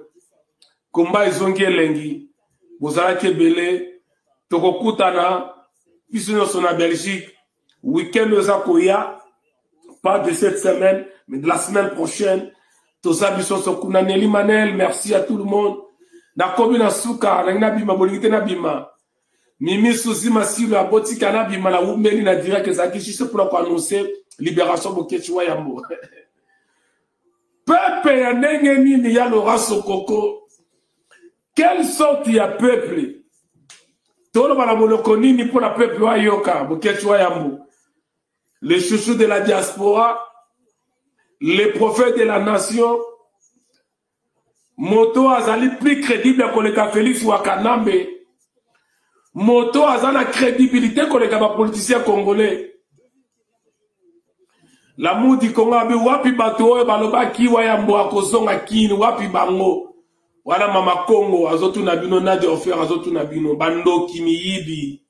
Speaker 1: komba ezongi elengi bozalaki ebele tokokutana biso nyonso na belgique week-end oyo eza koya pas de cette semaine mais de la semaine prochaine toza biso nyonso kuna neli manel merci à tout le monde nakomi na suka nangi nabima bolingi te nabima mimi suzi masilu abotika nabima na wumeli na direct ezalaki juste mpona koannonce libération bokeci wa yambo pepe ya ndenge nini ya laurent sokoko quelle sorte ya peuple toloba na monoko nini mpo na peuple ayoka bokeci wa yambo le chouchou de la diaspora le prophète de la nation moto azali plus crédible ya koleka félix wakanambe moto aza na crédibilité koleka bapoliticien congolais L'amour du Congo abi wapi bato oyo balobaki wayambo akozonga kini wapi bango wana mama Congo azotuna bino Nadia Ofer azotuna bino bandoki miyibi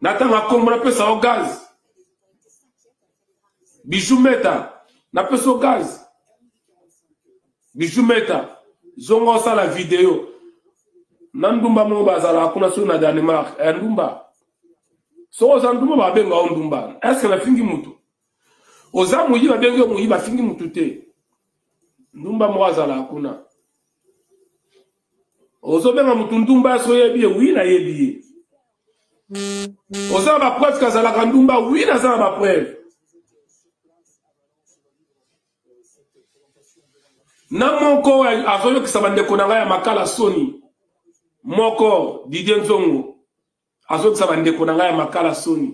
Speaker 1: natanga kombo napesa yo gaz bijou meta napesa yo gaz bijou meta zonga osala video na ndumba moko bazalaka kuna soki na danemark eh, ndumba soki oza ndumba babenga yo ndumba estce nafingi motu oza moyibi babengi yo moyibi afingi motu te ndumba moko azalaka kuna ozobenga motu ndumba soki oyebi ye wi nayebi ye oza na bapreuve kazalaka ndumba wi naza na bapreuve na moko azoyokisa bandeko na ngai ya makala soni moko didie nzongo azokisa bandeko na ngai ya makala soni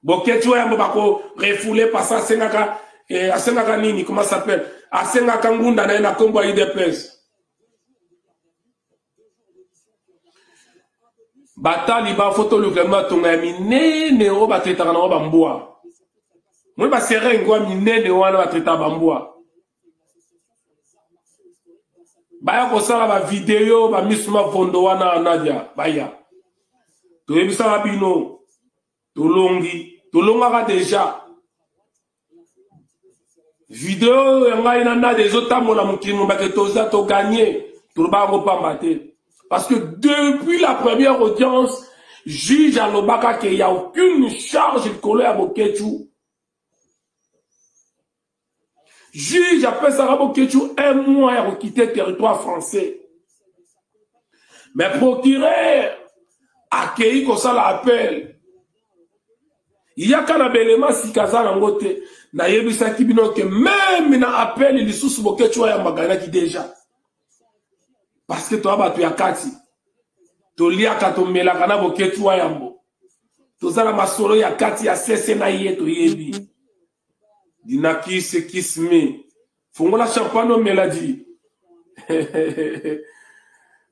Speaker 1: boketi oyo yango bako refoule pasa asengaka eh, asengaka nini comment s'appelle asengaka ngunda na ye na nkombo ya udps bataliban fo toluka matonga ya minene oyo batretaka nango bambwa moi baserenge wa minene wana batretaka bambwa baya kosala bavideo bamisu mavondo wana nadia baya toyebisaka bino. Tolongi, tolongaka deja. Video ya ngai na Nada ezotambola mokili mobake, toza toganye, toloba yango pamba te. Parce que depuis la première audience, juge alobaka ke ya aucune charge likolo ya Boketshu. Juge apesaka Boketshu un mois ya kokite territoire français. Mais procureur akei kosala appel. Yaka na belema sika aza nango te. Nayebisaki bino ke meme na appel lisusu Boketshu ayambaganaki déjà. Parce que toa bato ya kati. Toliaka tomelaka na Boketshu ayambo. Toza na masolo ya kati ya sese na ye toyebi. Dinakise kiss me. Fongola champagne omela di.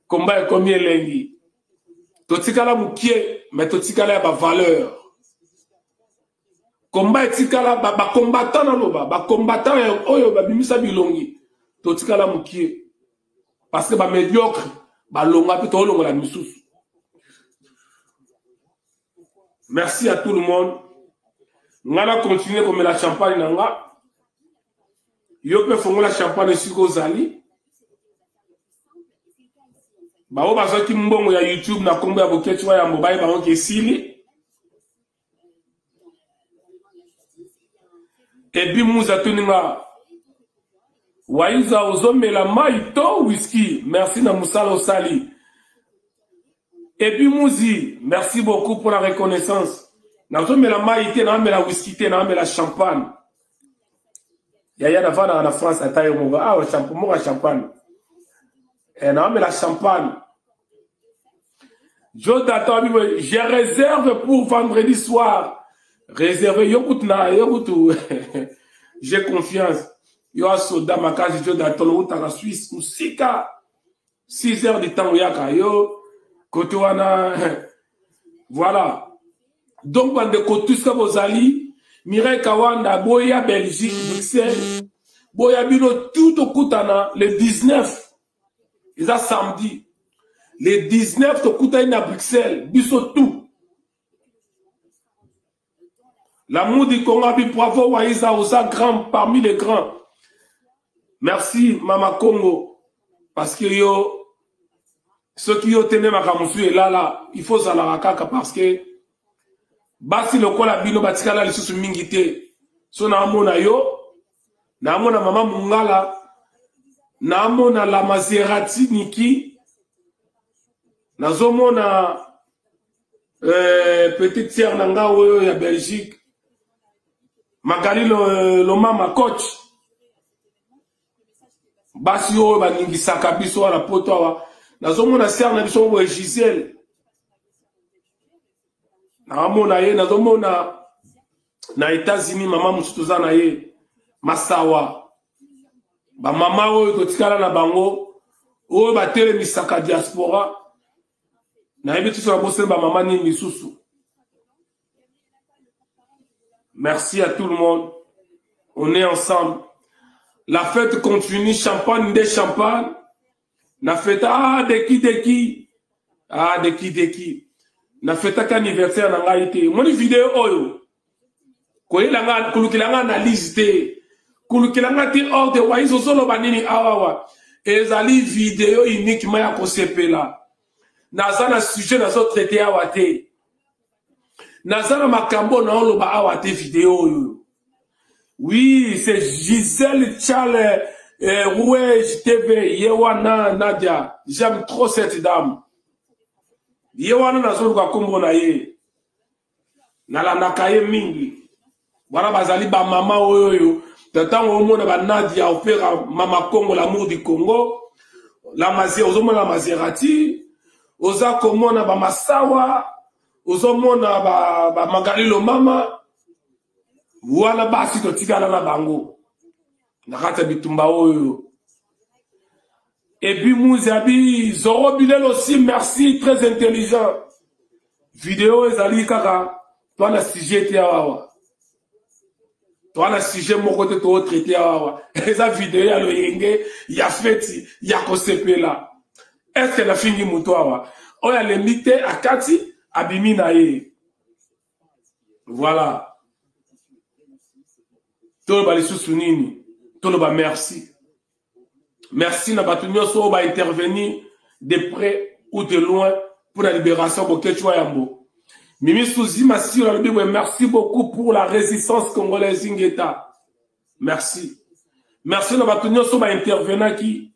Speaker 1: Komba ekomi elengi. Totikala mokie, mais totikala ya ba valeur. Komba etikala ba, ba combattant naloba, ba combattant oyo babimisa bilongi. Totikala mokie. Parce que ba médiocre balonga pe tolongola misusu. Merci à tout le monde. Nga na continuer komela champagne na nga. Yo pe fongola champagne esika ozali. Baoyo bazwaki mbongo ya YouTube na kombo ya Boketshu wa Yambo bayeba bango ke esili. Ebi Muza atuni nga Waiza ozomela mai to whisky? Merci na mosala osali. Ebi Muzi, merci beaucoup pour la reconnaissance. Nazomela mai te, naomela whisky te, naomela champagne. Yaya navandaka na France ata yo moko. Ah, champagne, moko champagne. Eh, naomela champagne. Joe Data, je réserve pour vendredi soir. Réservé, yo kutu na, yo kutu. J'ai confiance. Yo asoda makasi Joe Data, outaka Suisse, musika. 6 heures du temps oyaka yo kote wana. Voilà. Donc bandeko tuska bozali, Mireille Kawanda, boya Belgique, Bruxelles, boya bino tout okutana le 19. Eza samedi. Le 19 tokutani na Bruxelles, biso tout. L'amour du Congo, abi bravo Waiza, oza grand parmi les grands. Merci Mama Congo, parce que yo soki yo te nde makambo mosusu elala, il faut ozalaka kaka parce que basi lokola bino batikala lisusu mingi te. So naamona yo, naamona mama Mungala, naamona la Maserati Niki, nazomona petite sœur na nga oyo ya Belgique, Magali Lomama coach. Basi oyo baningisaka biso wana poto awa, nazomona sœur na biso boye Gisèle, naomona ye, nazomona na États-Unis mama mosusu toza na ye Masawa. Ba mama oyo totikala na bango oyo batelemisaka diaspora, nayebi tiso na bosene ba mama nini lisusu. Merci à tout le monde. On est ensemble. La fête continue, champagne des champagne. Na fête, ah, de qui, de qui? Ah, de qui, de qui? Na fête anniversaire na ngai te. Moni vidéo oyo. Koyela nga, kolukela nga analyse te. Kolukela nga te ordre wa izo solo banini awawa. Ezali vidéo uniquement ya kosepela. Naza na sujet nazo traiter awa te. Naza na makambo na oloba awa te vidéo oyo. Oui, c'est Gisèle Tchale Rouege TV. Yewana Nadia. J'aime trop cette dame. Yewana nazoluka kombo na ye. Nalandaka ye mingi. Wana bazali ba mama oyo oyo. Ntango omona ba Nadia opera Mama Congo, l'amour du Congo. La Maser, ozomona Maserati, oza komona ba Masawa, ozomona ba Magali Lomama. Wana basi totikala na bango na kati ya bitumba oyo. Et puis Mouzabi, Zoro Bilel aussi, merci, très intelligent. Vidéo ezali kaka, toi na sujet te awa. Toi na sujet moko te to traiter awa. Eza vidéo ya loyenge, ya feti, ya kosepela. Est-ce que na fingi mutu awa? Oyo alembi te akati abimi na ye. Voilà. Toloba lisusu nini? Toloba merci. Merci na bato nyonso oyo ba intervenir de près ou de loin pour la libération Boketshu Yambo. Mimi Suzy Massiro alobi boye merci beaucoup pour la résistance congolaise Ingeta. Merci. Merci na bato nyonso ba intervenaki.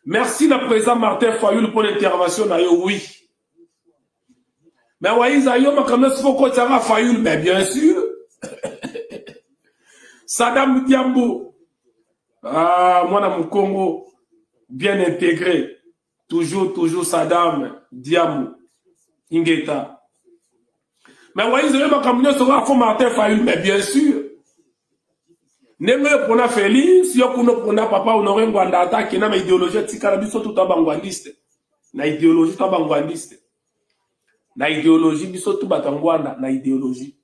Speaker 1: Merci na président Martin Fayulu pour l'intervention na yo oui. Mais Waïza yo makambo nyonso faut kotiaka Fayulu mais bien sûr. Saddam Diambo ah mwana Mukongo bien intégré toujours toujours Saddam Diambo Ingeta. Mais Waïza yo makambo nyonso kaka faut Martin Fayulu mais bien sûr. Ndenge yo pona Felix yo kuna pona papa Honore Ngwanda ata akenda na idéologie atikala biso tout ba ngwandiste na idéologie to ba ngwandiste na idéologie biso tout bato ya Ngwanda na idéologie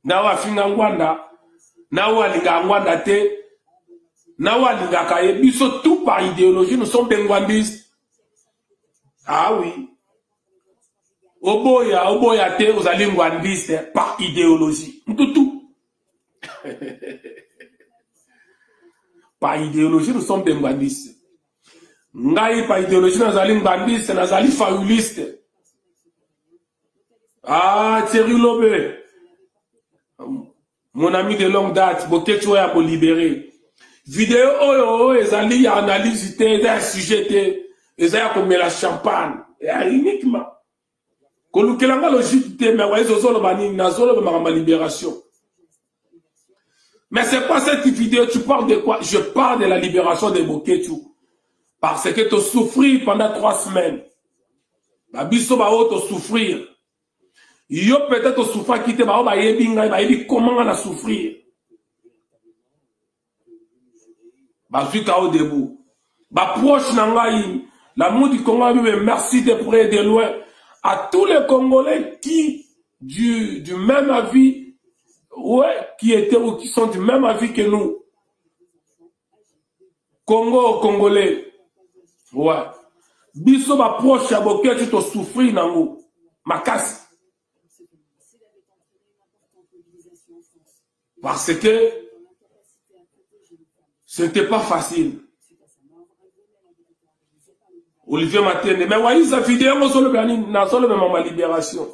Speaker 1: na oyo afinga Ngwanda na oyo alingaka Ngwanda te na oyo alingaka ye biso tout par idéologie nous sommes des ngwandistes. Ah oui, oboya oboya te ozali ngwandiste par idéologie ntutu. Par idéologie nous sommes des ngwandistes. Ngai par idéologie nazali ngwandiste, nazali fayuliste. Ah Thierry Lobe, mon ami de longue date, Boketshu oyo akolibere video oyo oyo ezali ya analyse te, eza ya sujet te, eza ya komela champagne ya uniquement kolukela nga logique te. Mais waye ozoloba nini? Nazoloba makambo ya libération. Mais c'est quoi cette vidéo? Tu parles de quoi? Je parle de la libération de Boketshu. Parce que tu souffrir pendant 3 semaines. Babiso ba oyo souffrir. Yo peut-être souffrir te ba oyo bayebi ngai, bayebi comment nga na souffrir. Bazwi kao debout. Ba proche na ngai, l'amour du Congo, mais merci de près et de loin à tous les Congolais qui du même avis, ouais, qui étaient ou qui sont du même avis que nous. Congo, Congolais. Ouais. Biso ba proche ya Boketshu to souffrir nango. Makasi. Parce que ce n'était pas facile. Olivier Matende, mais Waïza vidéo, ma libération.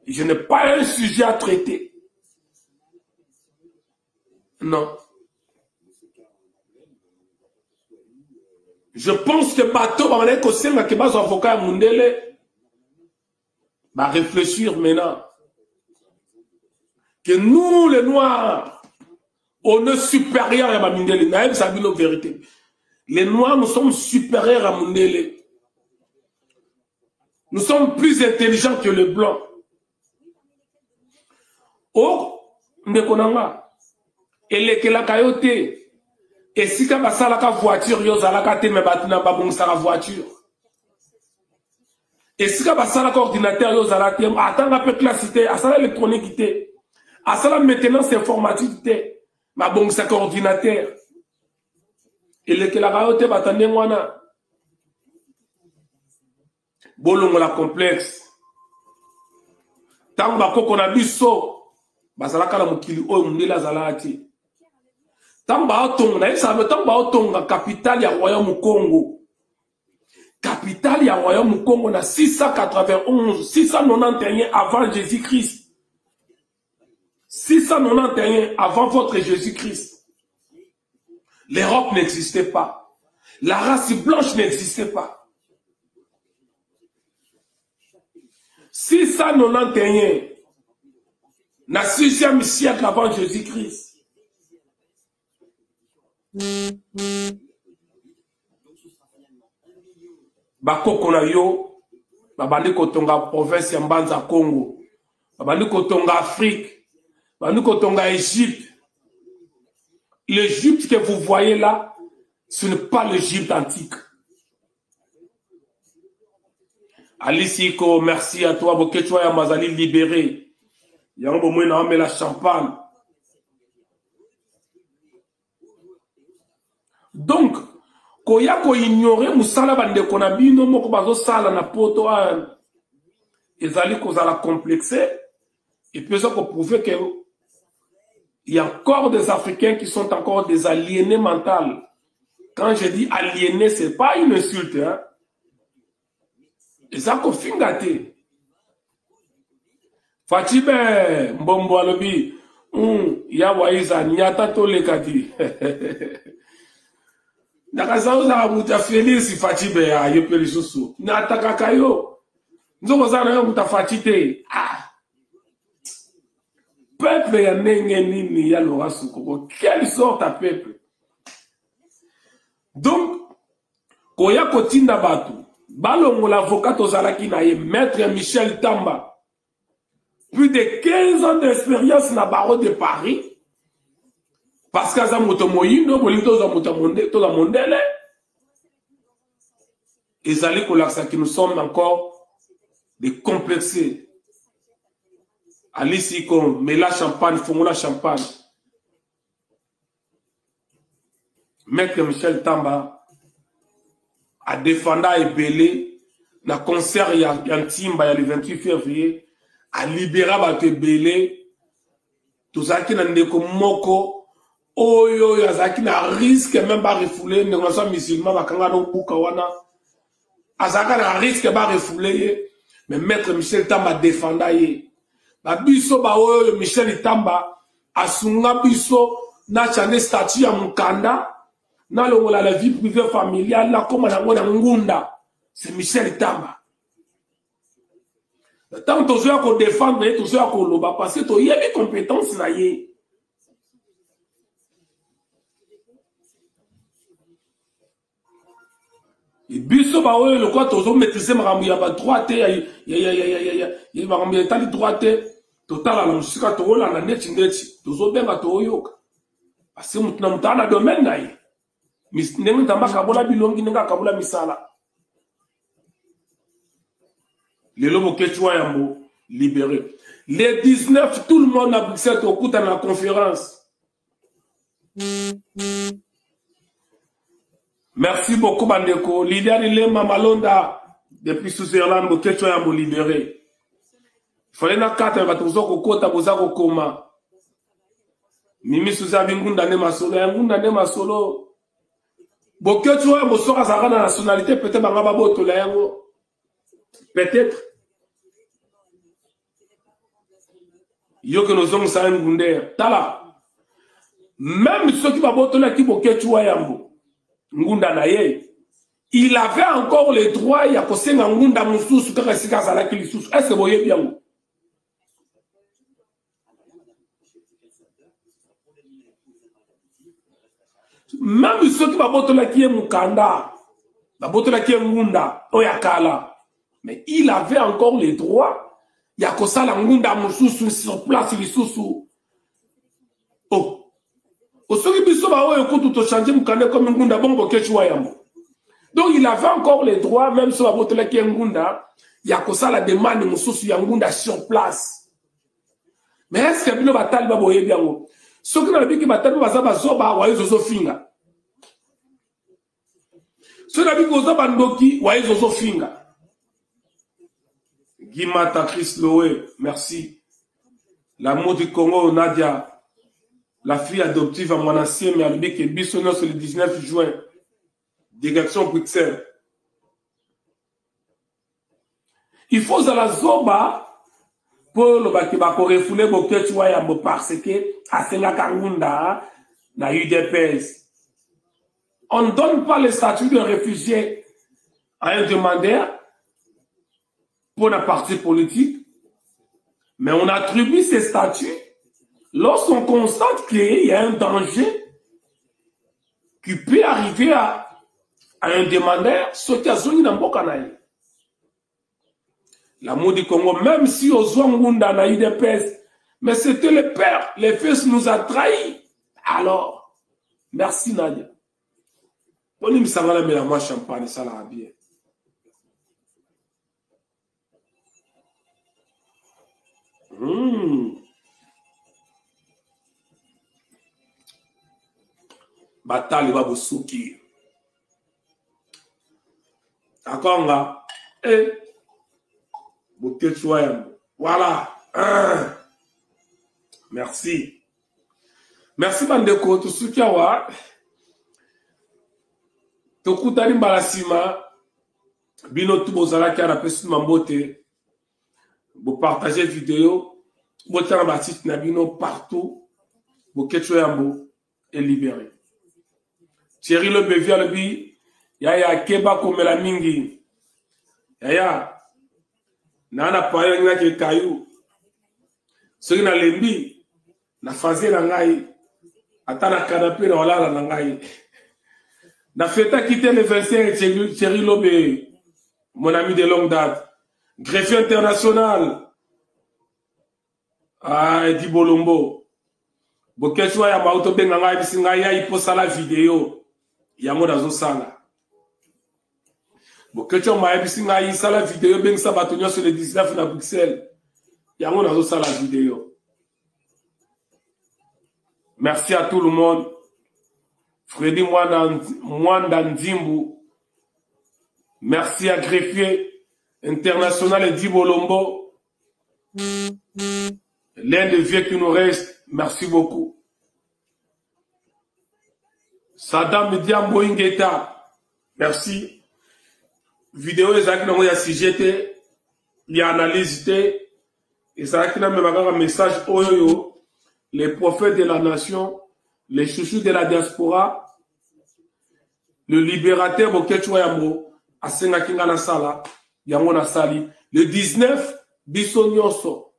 Speaker 1: Je n'ai pas un sujet à traiter. Non. Je pense que bateau, on a kosenga ke bazo avocat ya mundele, ba réfléchir maintenant que nous les noirs, on est supérieurs à Mundele. Naël, ça dit la vérité. Les noirs, nous sommes supérieurs à Mundele. Nous sommes plus intelligents que les blancs. Oh, ndeko nanga, elekelaka yo te. Esika basalaka voiture yo ozalaka te, mais bato na babongisaka voiture. Esika basalaka ordinateur yo ozala te, atanga mpe classe te, asala électronique te, asala maintenance informatique te, babongisaka ordinateur. Elekelaka yo te bato ndenge wana. Bolongola complexe. Ntango bakoko na biso bazalaka na mokili oyo mondele azalaka te. Ntango baotonga, nayebisaka bino, ntango baotonga capitale ya royaume Congo, capitale ya royaume Congo na 691, 691 avant Jésus-Christ, 691 avant votre Jésus-Christ, l'Europe n'existait pas. La race blanche n'existait pas. 691, na 6e siècle avant Jésus-Christ. Bakoko na yo babandi kotonga province ya Mbanza Congo, babandi kotonga Afrique, babandi kotonga Égypte. L'Égypte que vous voyez là, ce n'est pas l'Égypte antique. Alice Iko, merci à toi. Boketshu ya Mazali libéré. Yango bomwe na omela champagne. Donc, koya ko ignorer musala bandeko na bino moko bazosala na poto wana, ezali kozala complexe, Et puis eza koprouve que il y a encore des Africains qui sont encore des aliénés mentales. Quand je dis aliénés, c'est pas une insulte. Hein? Eza kofinga te. Fatshi be mbombo alobi ya waiza nyata toleka ti. Ndakasa ozala moto ya Felix Fatshi be ya yo mpe lisusu. Natakaka yo. Nzoko oza na yo moto ya Fatshi te. Ah. Peuple ya ndenge nini ya Laurent Sokoko? Quelle sorte ya peuple? Donc koya kotinda bato balongola avocat tozalaki na ye maître Michel Tamba, plus de 15 ans d'expérience na barreau de Paris, parce que aza moto moyindo, bolingi tozwa moto tozwa mondele, ezali kolakisa que nous sommes encore des complexés. Alice Iko, mela champagne, fongola champagne. Maître Michel Tamba a défendu ebele na concert ya Ntimba ya le 28 février, a libéra bato ebele. Tozalaki na ndeko moko oyo oyo azalaki na risque même ba refouler, ndeko na so musulman bakanga na buka wana, azalaka na risque ba refouler ye, mais Maître Michel Tamba défenda ye. Ba biso ba oyo Michel Tamba asunga biso na chane statut ya mukanda, na longola la vie privée familiale, na koma nango na ngunda, c'est Michel Tamba. Tant tozoya ko défendre ye, tozoya koloba parce que toyebi compétence na ye. Biso ba oyo lokola tozo maîtriser makambo ya ba droit te, ya makambo ya etali droit te, totala na mosika, tokolanda ndeti ndeti, tozobenga toyoka. Parce que moto na moto aza na domaine na ye. Ndenge Nzambe akabola bilongi, ndenge akabola misala. Lelo Boketshu wa Yambo libéré. Le 19, tout le monde à Bruxelles tokuta na conférence. Merci beaucoup bandeko. Liliane Lema Malonda depuis Switzerland, Boketshu wa Yambo libéré. Fallait na kata bato boza kokota, boza kokoma. Mimi Suza bingunda ne masolo, ya ngunda ne masolo. Boketshu wa Yambo soka azalaka na nationalité, peut-être banga babotola yango. Peut-être. Yo ke nozongisa ye ngunder. Tala. Même ceux qui babotolaki Boketshu wa Yambo, ngunda na ye, il avait encore le droit ya kosenga ngunda mosusu kaka esika azalaki lisusu. Est-ce que boyebi yango? Même ceux qui babotolaki ye mukanda, babotolaki ye ngunda oyo ya kala, mais il avait encore le droit ya kosala ngunda mosusu sur place lisusu. Oh, osoki biso ba oyo kutu to changer mukanda comme ngunda bongo Boketshu wa Yambo. Donc il avait encore le droit, même si babotolaki ye ngunda, ya kosala demande mosusu ya ngunda sur place. Mais est-ce que bino batali ba boyebi yango? Soki na biki batali baza bazoba wa yezo finga. Soki na biki oza bandoki wa yezo finga. Guimata Chris Loé, merci. L'amour du Congo, Nadia, la fille adoptive à mon ancien, mais elle dit que biso nyonso le 19 juin, direction Bruxelles. Il faut la zoba pour le baki bako refouler Boketshu wa Yambo parce que asengaka ngunda na UDPS. On ne donne pas le statut de réfugié à un demandeur pour un parti politique, mais on attribue ces statuts lorsqu'on constate qu'il y a un danger qui peut arriver à un demandeur, ce qui a zoni dans mboka na ye. L'amour du Congo, même si ozwa ngunda na UDPS, mais c'était le père, le fils nous a trahis. Alors, merci Nadia. Poni misangala mela moi champagne, ça la bien. Batali babusuki. Akonga. Eh. Boketshu wa Yambo. Voilà. Un. Merci. Merci bandeko, tosuki awa. Tokutani mbala nsima. Bino tu bozalaki awa, napesi mambote. Bopartage video, botia na basite na bino partout. Boketshu Yambo est libéré. Thierry Lebevi alobi yaya keba komela mingi. Yaya na na payo ngaki kayu. Soki nalembi na faze na ngai ata na canapé na olala na ngai. Na fetaki te le 25 Thierry Lobe, mon ami de longue date, greffier international. Ah, Edi Bolombo. Boketshu ya mauto benga ngai bisi ngai ya iposala video. Yango nazosala. Boketshu mayebisi ngai sala video bengisa bato nyonso le 19 na Bruxelles. Yango nazosala video. Merci à tout le monde. Freddy Mwanda Nzimbu. Merci à greffier international Edi Bolombo. L'un des vieux qui nous reste, merci beaucoup. Saddam Diambo Ingeta, merci. Vidéo ezalaki nango ya sujet te, ya analyse te, ezalaki namema kaka message oyo les prophètes de la nation, les chouchous de la diaspora, le libérateur Boketshu Yambo asengaki nga nasala yango nasali le 19 biso nyonso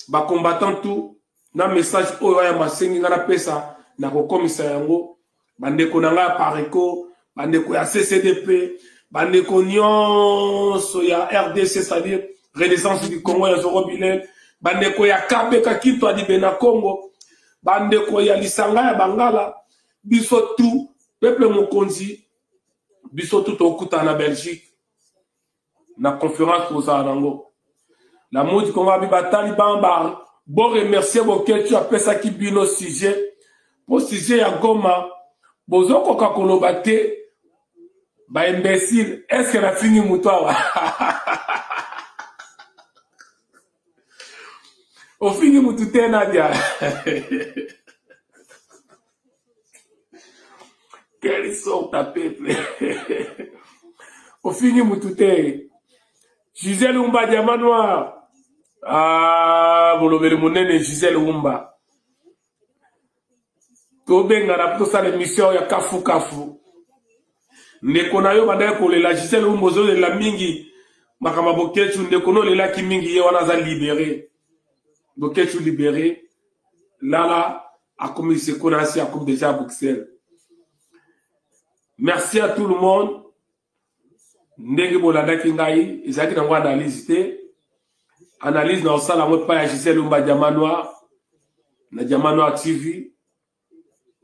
Speaker 1: ba combattant tout na message oyo aya masengi nga napesa nakokomisa yango bandeko na ngai ya Pareco, bandeko ya CCDP, bandeko nyonso ya RDC, c'est-à-dire Renaissance du Congo ya Zoro Bilel, bandeko ya KBK Kinto Adibe na Congo, bandeko ya lisanga ya Bangala, biso tout peuple mokonzi, biso tout tokutana na Belgique na conférence kozala nango. La modi Congo abi batali bamba bo remercier Boketshu apesaki bino sujet po sujet ya Goma bozokoka koloba te ba imbécile. Est-ce que nafingi moto awa? Ofingi mutu te Nadia. Quelle sorte de peuple. Ofingi mutu te. Gisèle Umba diamant noir. Ah, bolobeli monene Gisèle Umba. Tobengana po tosala émission ya kafu kafu. Ndeko na yo bandaki kolela Gisèle Umba, ozolela mingi makambo ya Boketshu. Ndeko no olelaki mingi, ye wana aza libéré. Boketshu libéré. Lala akomi sekona asi akomi déjà à Bruxelles. Merci à tout le monde. Ndenge bolandaki ngai, ezalaki nango analyse te. Analyse na osala yango epai ya Gisèle Umba Diamant Noir na Diamant Noir TV.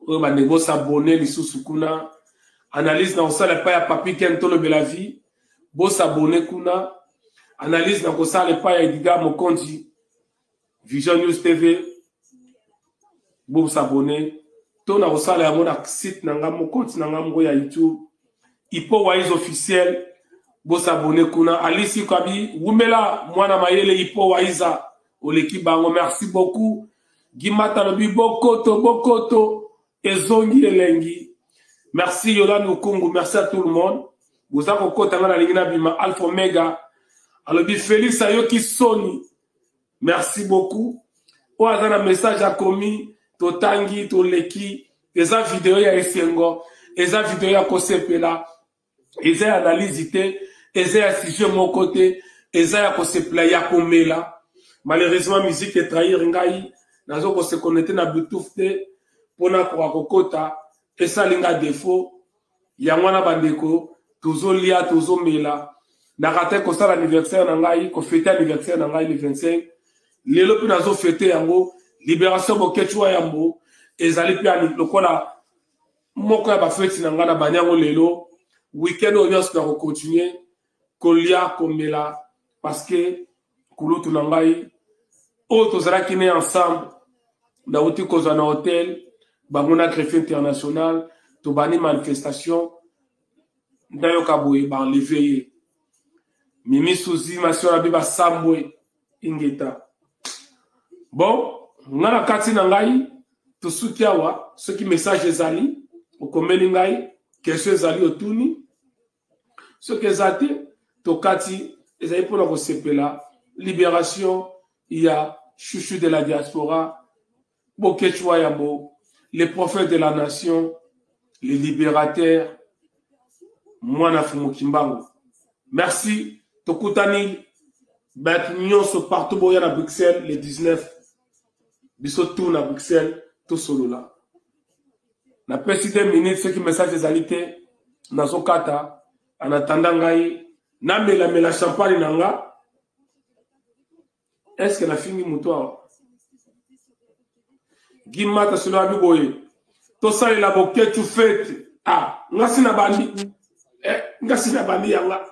Speaker 1: Oyo bandeko bosabone lisusu kuna. Analyse na kosala epai ya Papi Ken Tolobela Vie, bosabone kuna. Analyse na kosala epai ya Edgar Mokonzi Vision News TV, bosabone. To na kosala yango na site na nga moko, na nga moko ya YouTube, Hippo Wise officiel, bosabone kuna. Alice Kabi wumela mwana mayele Hippo Waiza oleki bango, merci beaucoup. Gimata lobi bokoto bokoto ezongi elengi. Merci Yolande Okungu, merci à tout le monde. Boza kokota nga nalingi na bima Alpha Omega. Alobi Félix ayoki soni. Merci beaucoup. Oyo aza na message akomi, totangi, toleki. Eza video ya esengo, eza video ya kosepela, eza ya analyse te, eza ya sujet moko te, eza ya kosepela ya komela. Malheureusement musique etrahir ngai, nazo ko se connecter na Bluetooth te pona koka kokota, esali nga défaut. Yango wana bandeko, tozolia, tozomela. Nakate kosala anniversaire na ngai, kofete anniversaire na ngai le 25. Lelo mpe nazofete yango, libération Boketshu wa Yambo ezali mpe lokola moko ya bafeti na ngai na bani yango lelo. Week-end oyo nyonso na kocontinue kolia komela parce que kulutu na ngai oyo tozalaki ne ensemble, nauti kozwa na hotel bango na greffier international, tobandi manifestation, ndayoka boye baenleve ye. Mimi Suzi Masio na bi basambwe ingeta. Bon, Nga na kati na ngai tosuki awa. Soki message ezali okomeli ngai, question ezali otuni, soki eza te tokati. Ezali mpona kosepela libération ya chouchou de la diaspora Boketshu Wayambo, le prophète de la nation, le libérateur, mwana Fumu Kimbangu. Merci, tokutani bato nyonso partout boya na Bruxelles le 19, biso tout na Bruxelles tosolola. Napesi 2 minutes, soki message ezali te nazokata. En attendant ngai namelamela champagne na nga. Est-ce que nafingi moto awa? Gimata solo abi boye, tosalela Boketshu fete. Ah, nga si na bandi, eh, nga si na bandi yanga.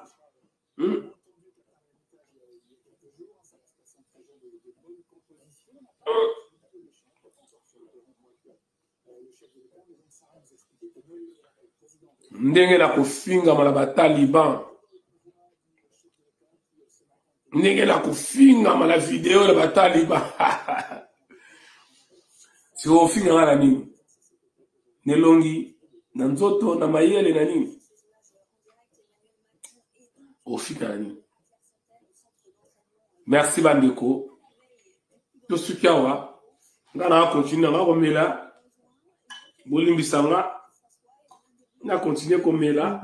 Speaker 1: Ndenge na kofingama na bataliban, ndenge na kofingama na video na bataliban, sikoyo ofinganga na nini? Na elongi, na nzoto, na mayele, na nini? Ofika na nini? Merci bandeko, tosuki awa. Nga na continue nga komela, bolimbisa nga na continue komela.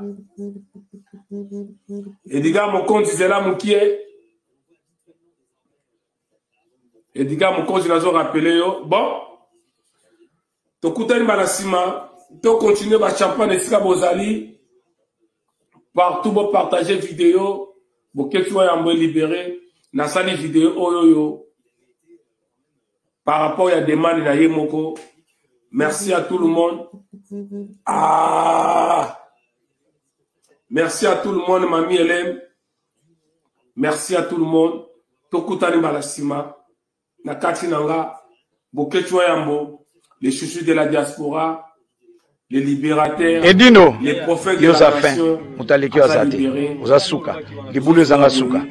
Speaker 1: Edika Mokonzi, zela mokie. Edika Mokonzi, nazo rappeler yo. Bon, tokutani mbala nsima, tocontinue bachampagne esika bozali partout, bopartage video Boketshu wa Yambo libéré. Nasali video oyo yo par rapport ya demande na ye moko. Merci à tout le monde. Ah, merci à tout le monde. Mami Hélène, merci à tout le monde. Tokutani mbala nsima. Na kati na nga Boketshu wa Yambo, les chouchous de la diaspora, les libérateurs,
Speaker 2: Edino,
Speaker 1: les prophètes de
Speaker 2: yo
Speaker 1: la
Speaker 2: oza fin,
Speaker 1: nation,
Speaker 2: moto aleki yo
Speaker 1: aza
Speaker 2: aza te,
Speaker 1: libéré.
Speaker 2: Oza suka, libulu ezanga suka,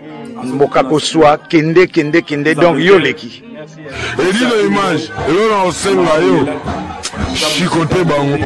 Speaker 2: mboka koswa, kende kende kende, donc yo oleki.
Speaker 3: Edino image, eloko na kosenga yo, chicote bango.